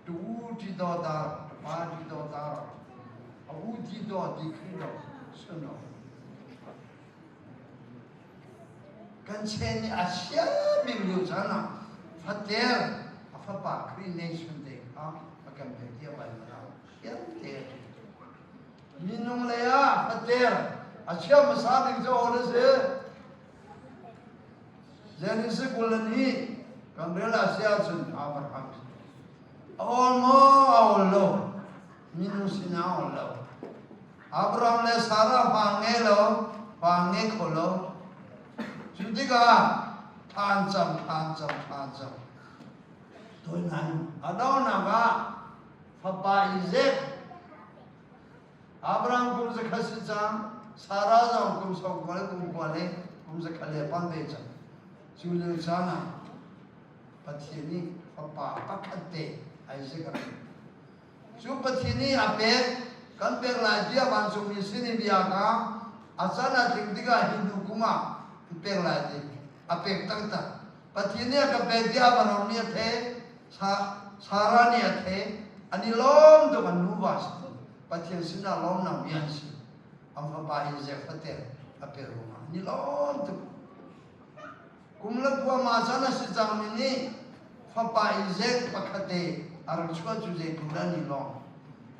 tu u ti do da pa ti do da a u ti do ti khi do suno Kan chen nih a sia bik lio caan ah fater a fapa Khrih nation te kha a kan pek tiah Baibal ah fiang te a ṭial. Minung lei ah fater a chia hmasa bik cu awl a si. Genesis 22 kan rel ah si ahcun Abraham si. A awl maw a awl lo? Minung sinah a awl lo. Abraham le Sarah fa ngei lo, fa ngei kho lo. Cu tikah thlan cam, thlan cam, thlan cam. Tuinan a donghnak ah fapa Isaac Abraham kum zakhat si cang, Sarah zong kum sawmkua le kum kua le kum zakhat le pan ve cang. Cu lio caan ah Pathian nih fapa pakhat te Isaac a pek. Cu Pathian nih a pek, kan pek lai tiah vancungmi sin i bia kha a can a tling tikah hi hnu kum ah an pek lai ti a pek taktak. Pathian nih a ka pek tiah Abraham nih a theih. Sarah nih a thei. An i lawm tuk an nuva si. Pathian sinah lawmnak bia an si. An fapa Isaac fater a pe ruangah an i lawm tuk. Kum le khua ma chan a si cangmi nih fapa Isaac pakhat te a rak chuah cu zeitluk dah an i lawm.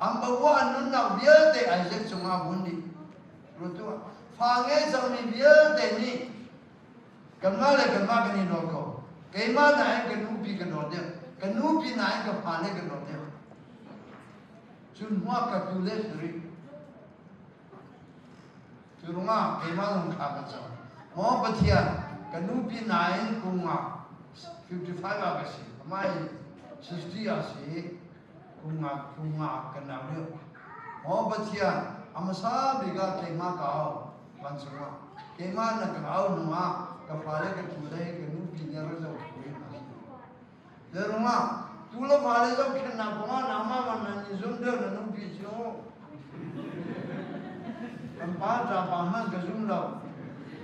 An bawa an nunnak vialte Isaac cungah a vun dih. Ruat tuah. Fa ngei cangmi vialte nih kanmah le kanmah kan i nawl ko. Keimah nain ka nupi ka dawt deuh. Ka nupi nain ka fale ka dawt deuh. Cun hmuak ka tu le suri. Cu ruangah keimah zong thla ka cam. Maw Pathian, ka nupi nain kum ah 55 ah ka si. Amah hi 60 ah si. Kum nga kum nga kan nau deuh. Maw Pathian, a hmasa bik ah keimah ka au vancung ah. Keimah na ka au hnu ah ka fale ka tu le ka nupi nih rak zoh kho in a si. Zei ruangah tu le fale zohkhenhnak kongah nangmah man nan i zum deuh na nupi cu kan pa ṭapa hmanh ka zum lo.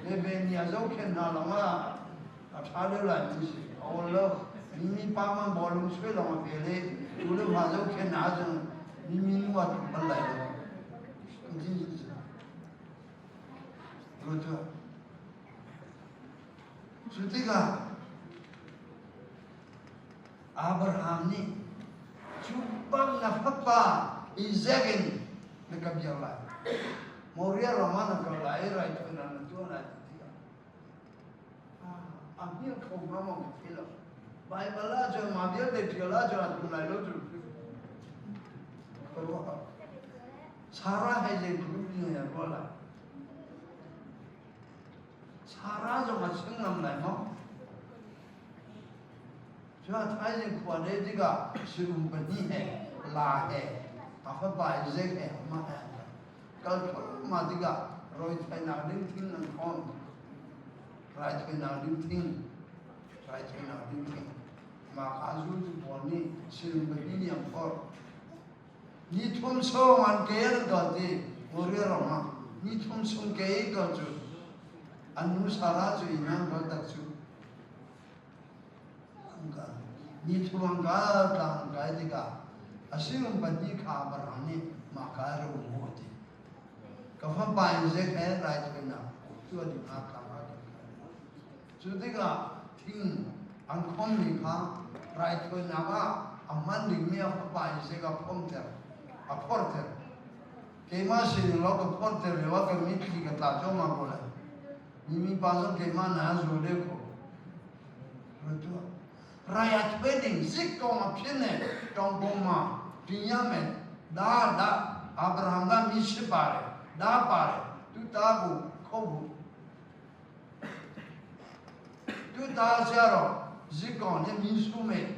Bebe nih a zohkhenh hna lawngah a ṭha deuh lai ti si. A awl lo. Mimi pa man bawlung sui lawng a pel i tu le fa zohkhenh ahcun mimi nu a tluk bal lai lo. Ruat tuah. Cu tikah Abraham nih cu bang na fapa Isaac in na ka biak lai. Moriah ram ah na kal lai i raithawinak na tuah lai ti tikah a hngilh kho hnga maw ka thei lo. Baibal ah cun mah vialte ṭial ahcun a tlung lai lo cu. Ka ruah. Sarah he zeitluk in a ruah lai. Sarah zong a chim ngam lai maw? Cu a thaizing khua le tikah sinum pahnih he la he a fapa Isaac he amah he an kal. Kal thluahmah tikah rawithainak ding thing an khawn. Raithawinak ding thing, raithawinak ding thing. Mah kha zultu pawl nih sinum pahnih nih an phorh. Ni thum chung an ke an kal ti Moriah ram ah ni thum chung ke in kal cu an nu Sarah cu inn an kal tak cu an kal. Ni thum an kal tlang an kai tikah a sinum pahnih kha Abraham nih mah ka ro mu a ti. Ka fapa in zei he raithawinak tuah ding ah ka kan kai. Cu tikah thing an khommi kha raithawinak ah a hman dingmi a fapa Isaac a phomter, a phorter. Keimah sining law ka phorter lio ah ka mitthli ka tla cuahmah ko lai. Mi mipa zong keimah na zul deuh ko. Ruat tuah. Rai a thuai ding zik kong a phin ne tong ma tinya men da da Abraham da mi si pare da pare tu ta bu kho bu Tu ta siaro zikong ne min su me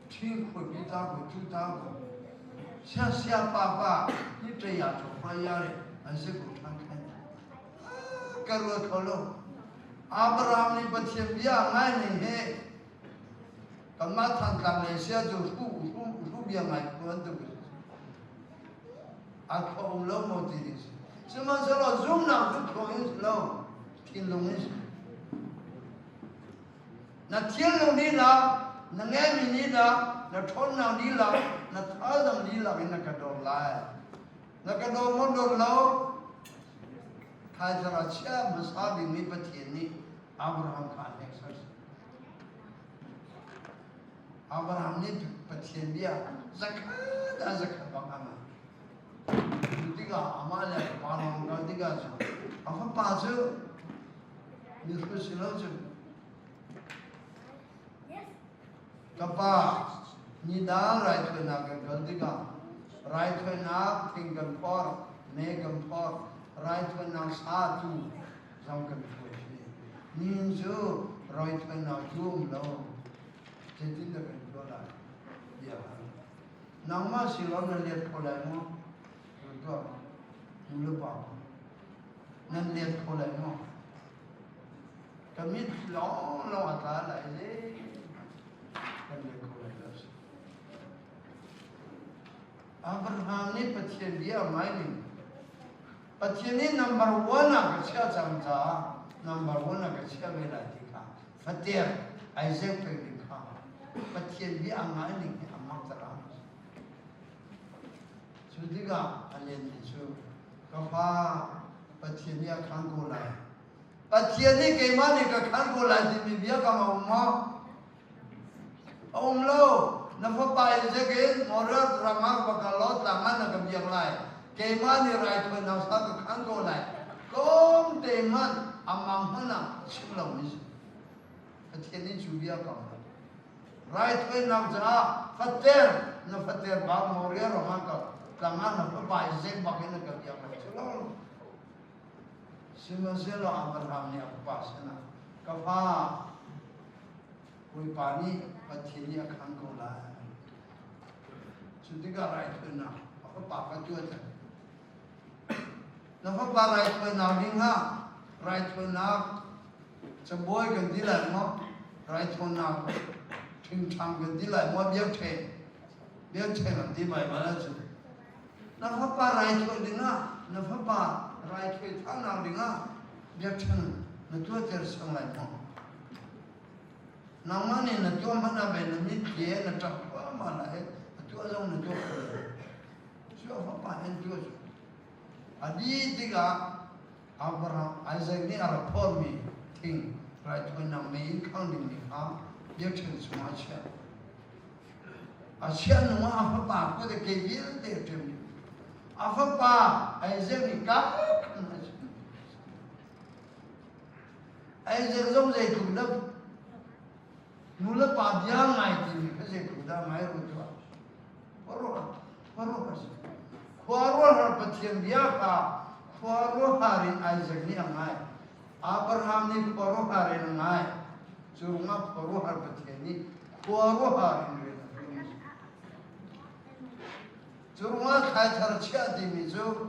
thing khoi pi ta ko tu ta ko sia sia pa pa ni te ya cho pa ya re an se ko than khan ka ro kho lo Abraham nih Pathian bia ngai ning he kanmah Thantlang le sia cu hru hru hru bia ngai ko an tu a kho um lo maw ti ding si sihmanhsehlaw zumnak cu thaw in si lo thinlung in si na thinlung lila na ngeimi lila na ṭhawnnak lila na thazaang lila in na ka dawr lai na ka dawr maw dawr lo thaizar a chia hmasa bikmi Pathian nih Abraham kha a hneksak Abraham nih Pathian bia zakhat ah zakhat bak a ngai. Cu tikah amah le a fapa lawng kal tikah cun a fapa cu mihrut si lo cu ka pa ni dang raithawinak kan kal tikah raithawinak thing kan phor, me kan phor, raithawinak sa tu zong kan phuai si. Nihin cu raithawinak cu um lo. Zeitindah kan tuah lai? Bia hal. Nangmah si lo na let kho lai maw? Kan tuah. Nu le pa nan let kho lai maw? Ka mit lawng lawng a tla lai le kan let kho lai lo. Abraham nih Pathian bia a ngai ning. Pathian nih number one ah ka chiah cang caah number one ah ka chiah ve lai ti kha fater Isaac pek ding kha Pathian bia a ngai ning hi a mak. Cu tikah a lenmi cu ka fa Pathian nih a khan ko lai. Pathian nih keimah nih ka khan ko lai timi bia kam a um maw? A um lo. Na fapa Isaac in Moriah ram ah va kal law tlang ah na ka biak lai. Keimah nih raithawinak sa ka khan ko lai. Tlawmte hmanh a mang hmanh ah chim lomi si. Pathian nih cu bia kam lo. Raithawinak caah fater na fater bak Moriah ram ah kal tlang ah na fapa Isaac bak in na ka biak lai. Cu lo. Sihmanhsehlaw Abraham nih a fapa sinah, Ka fa, Bawipa nih Pathian nih a khang ko lai. Cu tikah raithawinak a fapa kha tuah cang. Na fapa raithawinak ding ah raithawinak cabuai kan ti lai maw? Raithawinak ṭhingṭhang kan ti lai maw? Biakṭheng biakṭheng an ti Baibal ahcun. Na fapa raithawi dingah na fapa raithawi thahnak dingah biakṭheng na tuahter siang lai maw? Nangmah nih na tuah hmanh ah bei na mitthli he na ṭap thluahmah lai a tuah zong na tuah kho lo. Cu a fapa hen tuah cu. A dih tikah Abraham Isaac nih a rak phormi thing raithawinak mei in khang dingmi kha biakṭheng chungah a chiah. A chiah hnu ah a fapa kut a ke vialte a ṭem dih. A fapa Isaac nih kap khan a chim. Isaac zong zeitluk dah nu le pa bia ngai timi kha zeitluk dah ngai rua tuah. Khuaruah a si. Khuaruahhar Pathian bia kha khuaruahhar in Isaac nih a ngai. Abraham nih khuaruahhar in a ngai. Cu ruangah khuaruahhar Pathian nih khuaruahhar in rian a ṭuan. Cu ruangah thlaithar chiah timi cu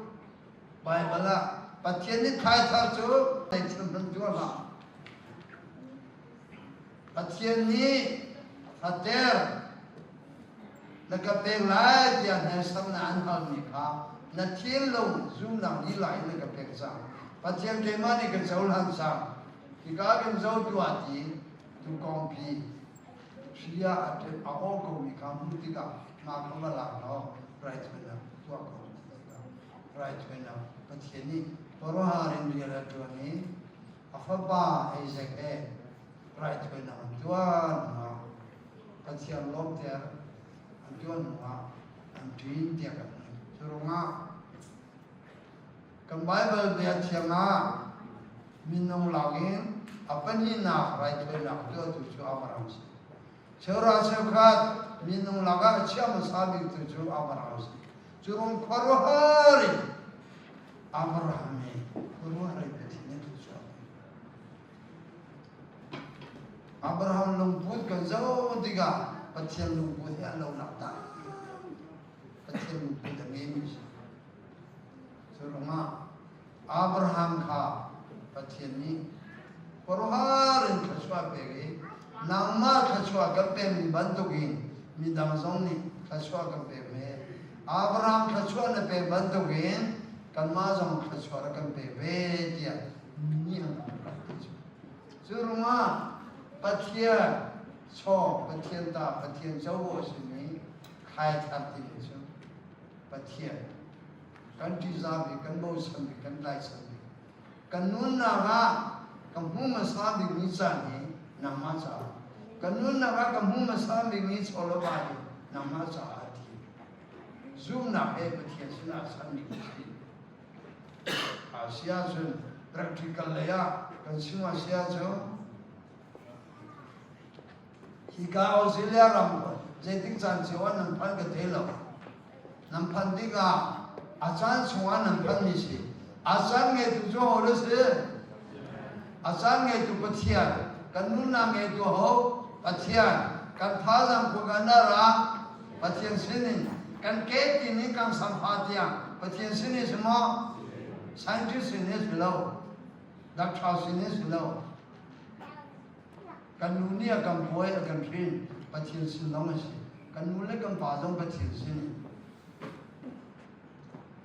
Baibal ah Pathian nih thlaithar cu zeithil hmanh tuah hlah. Pathian nih fater na ka pek lai tiah hnaisamnak an halmi kha na thinlung zumnak lila in na ka pek cang. Pathian keimah nih ka cohlan cang. Hika kan zo tuah ti tukawngpi hri ah a aw komi kha hmuh tikah mah kha va lak law raithawinak tuah ko ti tikah raithawinak Pathian nih khuaruahhar in rian a ṭuan i a fapa Isaac he raithawinak an tuan hnuah Pathian lawmter an tuan hnuah an ṭin tiah kan hmuh. Cu ruangah kan Baibal bia thiang ah minung lak in a pahnihnak raithawinak tuahtu cu Abraham a si. Cheuhra cheukhat minung lakah a chia hmasa biktu cu Abraham a si. Cu ruang khuaruahhar in Abraham nih khuaruahhar in Pathian nih thluachuah a pek. Abraham lungput kan zoh tikah Pathian lungput he an lonak tak. Pathian lungput a ngeimi a si. Cu ruangah Abraham kha Pathian nih khuaruahhar in thluachuah pek i nangmah thluachuah kan pekmi bantukin midang zong nih thluachuah kan pek ve. Abraham thluachuah na pek bantukin kanmah zong thluachuah rak kan pe ve tiah mi nih an rak ti cu. Cu ruangah Pathian chaw, Pathian ta, Pathian covo a simi thlaithar timi cu Pathian kan ṭihzah bik, kan bochan bik, kan tlaihchan bik. Kan nunnak ah ka hmu hmasa bikmi caan hi nangmah caah. Kan nunnak ah ka hmu hmasa bikmi chawlava hi nangmah caah a ti. Zumnak he Pathian sinah chanmi kan si. Asia cun practical lei ah kan chim Asia cu hika Australia ram zeitik caan cio ah nan phan ka thei lo. Nan phanh tikah a caan chungah nan phanmi si. A caan ngeitu cu ho na si? A caan ngeitu Pathian. Kan nunnak ngeitu ho? Pathian. Kan thazaang khua kan ra Pathian sinin. Kan ke tin in kan samfa tiang Pathian sinin si maw? Scientist sinin si lo. Doctor sinin si lo. Kan nu nih a kan puai, a kan hrin, Pathian sin lawng a si. Kan nu le kan pa zong Pathian sin.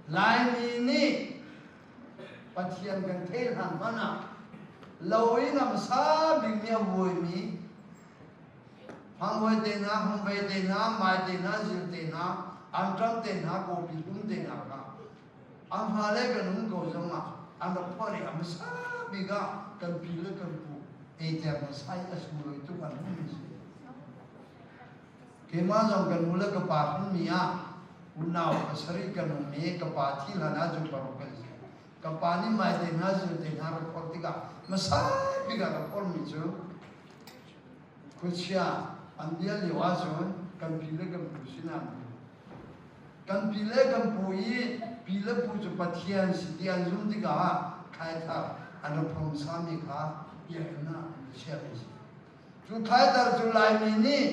Laimi nih Pathian kan theih hlan hmanh ah lo in a hmasa bikmi a vuaimi fangvoi te hna, hmungvei te hna, mai te hna, zil te hna, Anṭam te hna, kawpi hlum te hna kha a hma le kan um ko zong ah an rak phuah i a hmasa bik ah kan pi le kan pu eiter hmasa i a sunglawi tuk an hmumi si. Keimah zong kan nu le ka pa hrinmi ah unau pasarih kan um i ka pa thi hlan ah cu paruk kan si. Ka pa nih mai te hna zil te hna rak phorh tikah hmasa bik ah rak phorhmi cu khuachia an bia lio ahcun kan pi le kan pu sinah an um. Kan pi le kan pu i pi le pu cu Pathian si ti an zumh tikah thlaithar an rak phorh hmasami kha biakinn ah an chiahmi a si. Cu thlaithar cu Laimi nih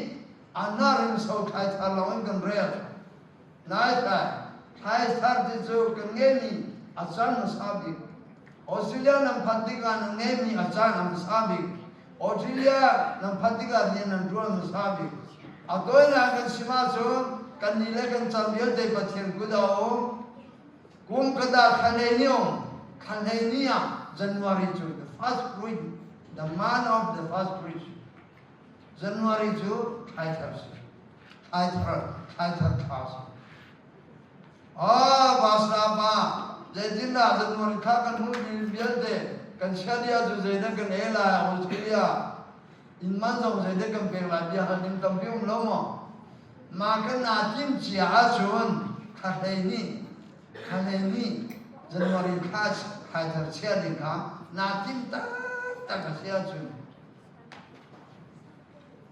anna ringso thlaithar lawng in kan rel. Lai thlai, thlaithar ti cu kan ngeihmi a caan hmasa bik. Australia nan phanh tikah nan ngeihmi a caan a hmasa bik. Australia nan phanh tikah rian nan ṭuan hmasa bik. A tawinak kan chim ahcun kan ni le kan caan vialte Pathian kut ah a um. Kum khat ah thla hleihnih um. Thla hleihnih ah January cu the first week, the month of the first week. January cu thlaithar si. Thlaithar, thlaithar thla si. Ah, pastor pa, zeitindah January thla kan hmuh mi vialte kan chia cu zeidah kan ei lai Australia inn man zong zeidah kan pek lai bia hal ding tampi um lo maw? Mah kan naa tim cia ahcun thla hleihnih thla hleihnih January thla thlaithar chia ding kha naa tim taktak a si ahcun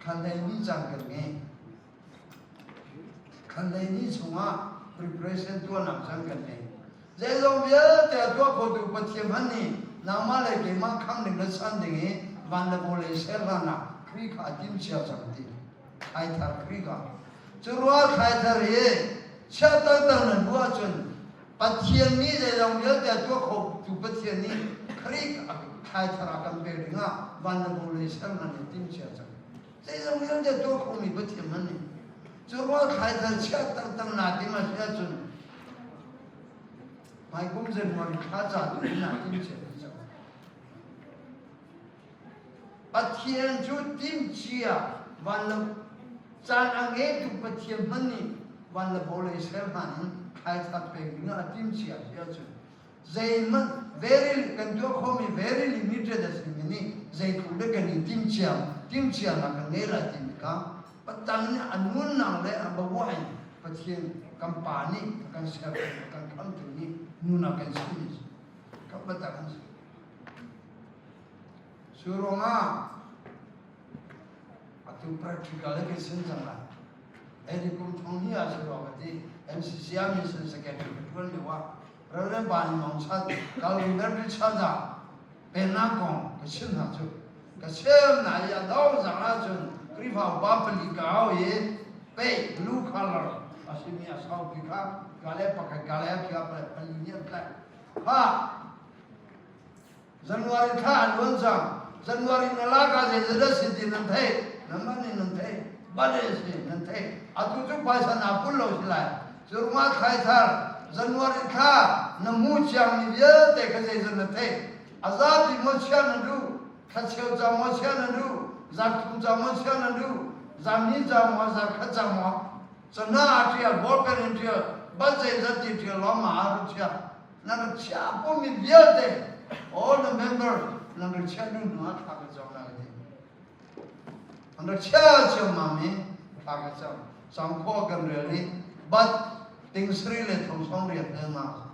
thla hleihnih caan kan ngei. Thla hleihnih chungah preparation tuahnak caan kan ngei. Zeizong vialte a tuah khotu Pathian hmanh nih nangmah le keimah khang ding le chan ding i van le vawlei ser hlan ah Khrih kha a timcia cang ti. Thlaithar Khrih kha. Cu rual thlaithar hi chia taktak nan duh ahcun Pathian nih zeizong vialte a tuah khotu Pathian nih Khrih thlaithar a kan pek dingah van le vawlei ser hlan i timcia cang. Zeizong vialte a tuah khomi Pathian hmanh nih cu rual thlaithar chia taktak naa tim a si ahcun hmaikum January thla ca tu in naa timcia cang. Pathian cu timcia van le caan a ngeitu Pathian hmanh nih van le vawlei ser hlan in thlaithar pek dingah a timcia si ahcun zeihmanh very kan tuah khomi very limited a simi nih zeitluk dek kan i timcia timcianak kan ngei lai timi kha patang nih a nunnak le a bavuah in Pathian kan Pa nih a kan ser a kan khamtu nih nun a kan chimmi ka patang an si. Cu ruangah atu practical in kan sin cang lai. Edi kum thong hi ah si rua ka ti MCC ah mission secretary ka tuan lio ah Reverend Pa Ni Mong Chan Calvary Baptist Church ah pennak kong ka chim hna cu ka chim na i a dong zang ahcun Khrihfa upa pali ka au i pei blue color a simi a saupi kha ka le pakhat ka le khi pali nih an tlaih ha January thla an luan cang. January na lak ah zeizadah si ti nan theih. Nanmah nih nan theih. Bale si nan theih. Atu cu phaisa naa pul lo si lai. Cu ruangah thlaithar January thla na hmu ciangmi vialte kha zeizat na theih. A zapi maw chia na duh? Thla cheu ca maw chia na duh? Zarh thum ca maw chia na duh? Zarh hnih ca maw? Zarh khat ca maw? Cana a ṭial, ballpen in ṭial, bat zeizat ti ṭial lawng ma a ru chia. Na rak chiah pumi vialte all the member nan rak chiah nu hnu ah thla ka cam lai ti. An rak chiah ciammam i thla ka cam. Sangkhua kan rel i bat ting sari le thong song riat lengmang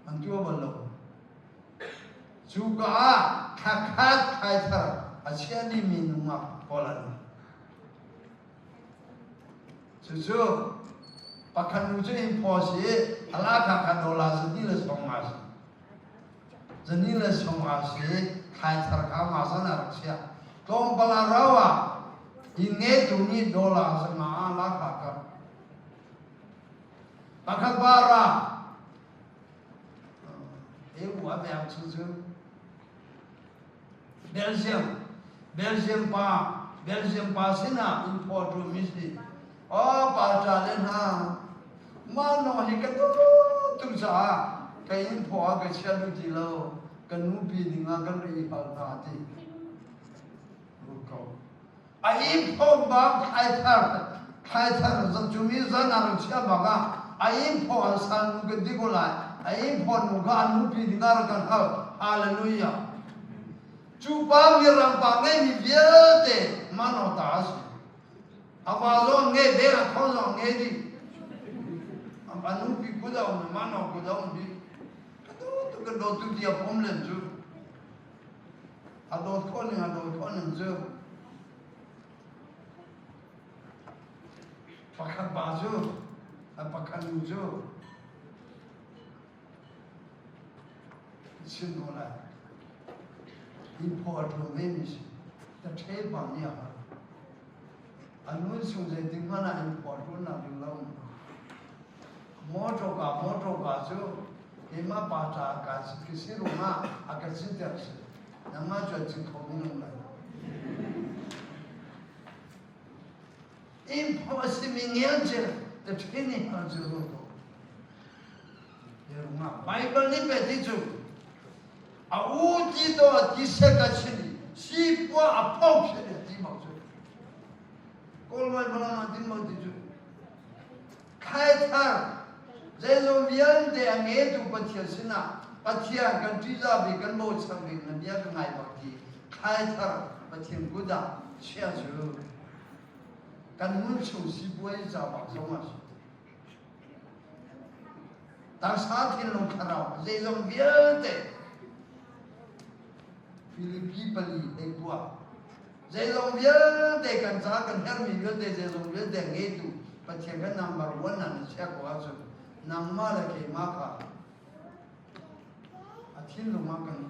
an tuah bal lo. Cu ka ah thla khat thlaithar a chia dihmi nungak pawl an um. Cucu pakhat nu cu inn phaw si a lahkhah kha dollar zahnih le sawmnga si. Zahnih le sawmnga si thlaithar kha mah zan ah rak chiah. Tlawmpal ah rau ah inn ngeitu nih dollar zanga ah lahkhah ka pakhat bara eu a bek cu cu Belgium Belgium pa Belgium pa sinah in phaw ṭumi si. Aw pa ṭa le hna mah no hi ka tu caah ka in phaw ah ka chia duh ti lo ka nupi ding ah kan ri hal hna ti. Ko. A in phaw bang thlai thar. Thlaithar cumi zan ah rak chiah bak ah a inn phaw an sal nu kan ti ko lai. A inn phaw nu kha an nupi ding ah rak kan hal. Hallelujah. Cu pa mirang pa ngeimi vialte mano ta a si. A va zong ngei ve, a tho zong ngei dih. A nupi kut a um, mano kut a um dih. Ka dawt tuk, ka dawt tuk ti a pom len cu. A dawt khawh ning, a dawt khawh ning cu. Pakhat pa cu, a pakhat nu cu chim ko lai. Inn phaw a ṭuan ve mi si. Ta ṭhe bang nih a har. A nun chung zeitik hmanh ah inn phaw a ṭuannak ding lo. Motor ka motor ka cu keimah pa ta ka ka si ruangah a ka citer si. Nangmah cu a cin kho mi lo lai. Inn phaw a simi ngelcel the training hal cu ru ko. Bible nih pe ti cu a u ti to a ti se ka chin si pua a pho phe le ti mak cu kawl mai bala ma tin mo ti cu khai thar zeizong vialte a nge tu Pathian sinah Pathian kan ṭihzah bik kan bochan bik na bia ka ngai bak ti khai thar Pathian kut ah chia cu kan nun chung sipuai ca bak zong ah si. Taksa thinlung thlarau zeizong vialte Filipi pali hei buah zeizong vialte kan ca kan herhmi vialte zeizong vialte ngeitu Pathian kan number one ah na chia ko ahcun nangmah le keimah kha a thinlung ah kan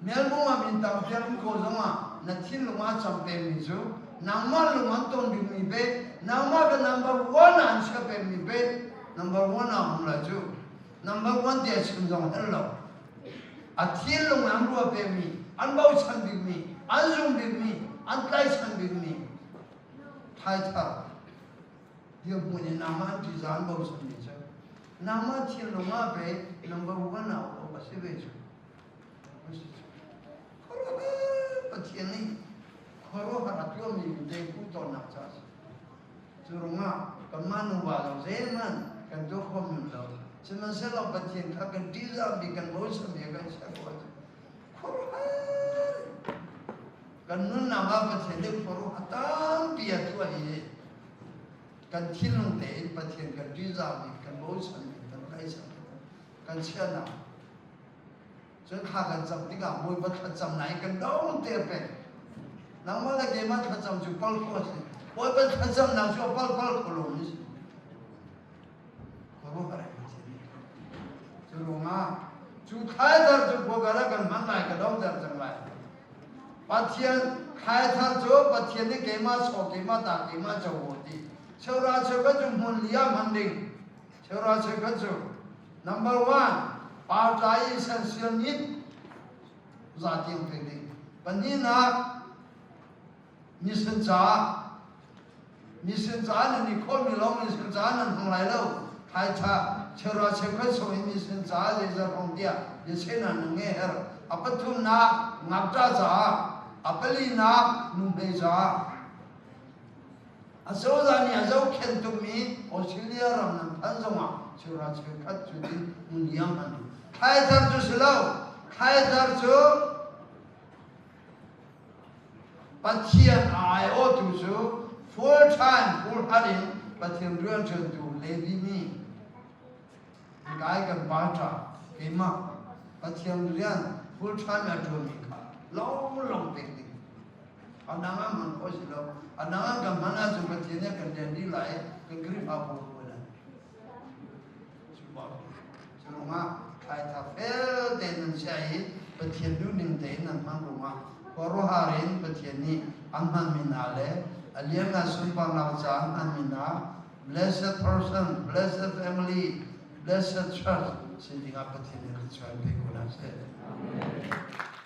Melbung ah min tampi an um ko zongah na thinlung ah cam pengmi cu nangmah lung an ton dingmi pe, nangmah ka number one ah an chia pengmi pe, number one ah um lai cu. Number one tiah chim zong hel lo. A thinlung an ruah pengmi, an bochan bikmi, an zum bikmi, an tlaichan bikmi thaithar dirhmun in nangmah an ṭihzah an bochanmi cu nangmah thinlung ah pe number one ah a si ve cu. Pathian nih khuaruahhar a tuahmi mi ku tawnnak ca a si. Cu ruangah kanmah nuva zong zeihmanh kan tuah kho men lo. Sihmanhsehlaw Pathian kha kan ṭihzah bik, kan bochan bik, kan chiah ko ahcun khuaruahhar kan nunnak ah Pathian nih khuaruahhar tampi a tuah i kan thinlung tein Pathian kan ṭihzah bik, kan bochan bik, kan tlaihchan bik, kan chiahnak Cun thla kan cam tikah Bawipa thlacam na i kan dong te peng. Nangmah le keimah thlacam cu pal kho a si. Bawipa thlacamnak cu a pal pal kho lo mi si. Khuaruahhar ai Pathian nih. Cu ruangah cu thlaithar cu khuakar ah kan hman lai ka dongter cang lai. Pathian thlaithar cu Pathian nih keimah chaw keimah ta keimah co ti. Cheura cheukhat cu hmun li ah hman ding. Cheura cheukhat cu Number one, partlai essential need za tiang pek ding. Pahnihnak, mission ca. Mission ca nan i khawlmi lawng mission ca nan hmang lai lo. Thaitha cheuhra cheukhat chung in mission ca zeizat hong tiah biachehnak nan ngei her. A pathumnak, ngakṭah caah. A palinak, nuhmei caah. Acozah nih a zohkhenh tukmi Australia ram nan phanh zongah cheuhra cheukhat cu tin hmunhiam an um. Thlaithar cu si lo. Thlaithar cu Pathian a aiawhtu cu full time full heart in Pathian rianṭuantu Levi mi kai kan pa ṭa keimah Pathian rian full time a ṭuanmi kha lawnglawng pek ding. A nang ah hman khawh si lo. A nang ah kan hman ahcun Pathian nih a kan rian dih lai i kan Khrihfabu a lai. Cu ruangah thlaitha fel tein nan chiah i Pathian duhning tein nan hman ruangah khuaruahhar in Pathian nih an hmanmi hna le a lianngan sunparnak ca an hmanmi hna blessed person, blessed family, blessed church si dingah Pathian nih thluachuah in pe ko hna seh. Amen.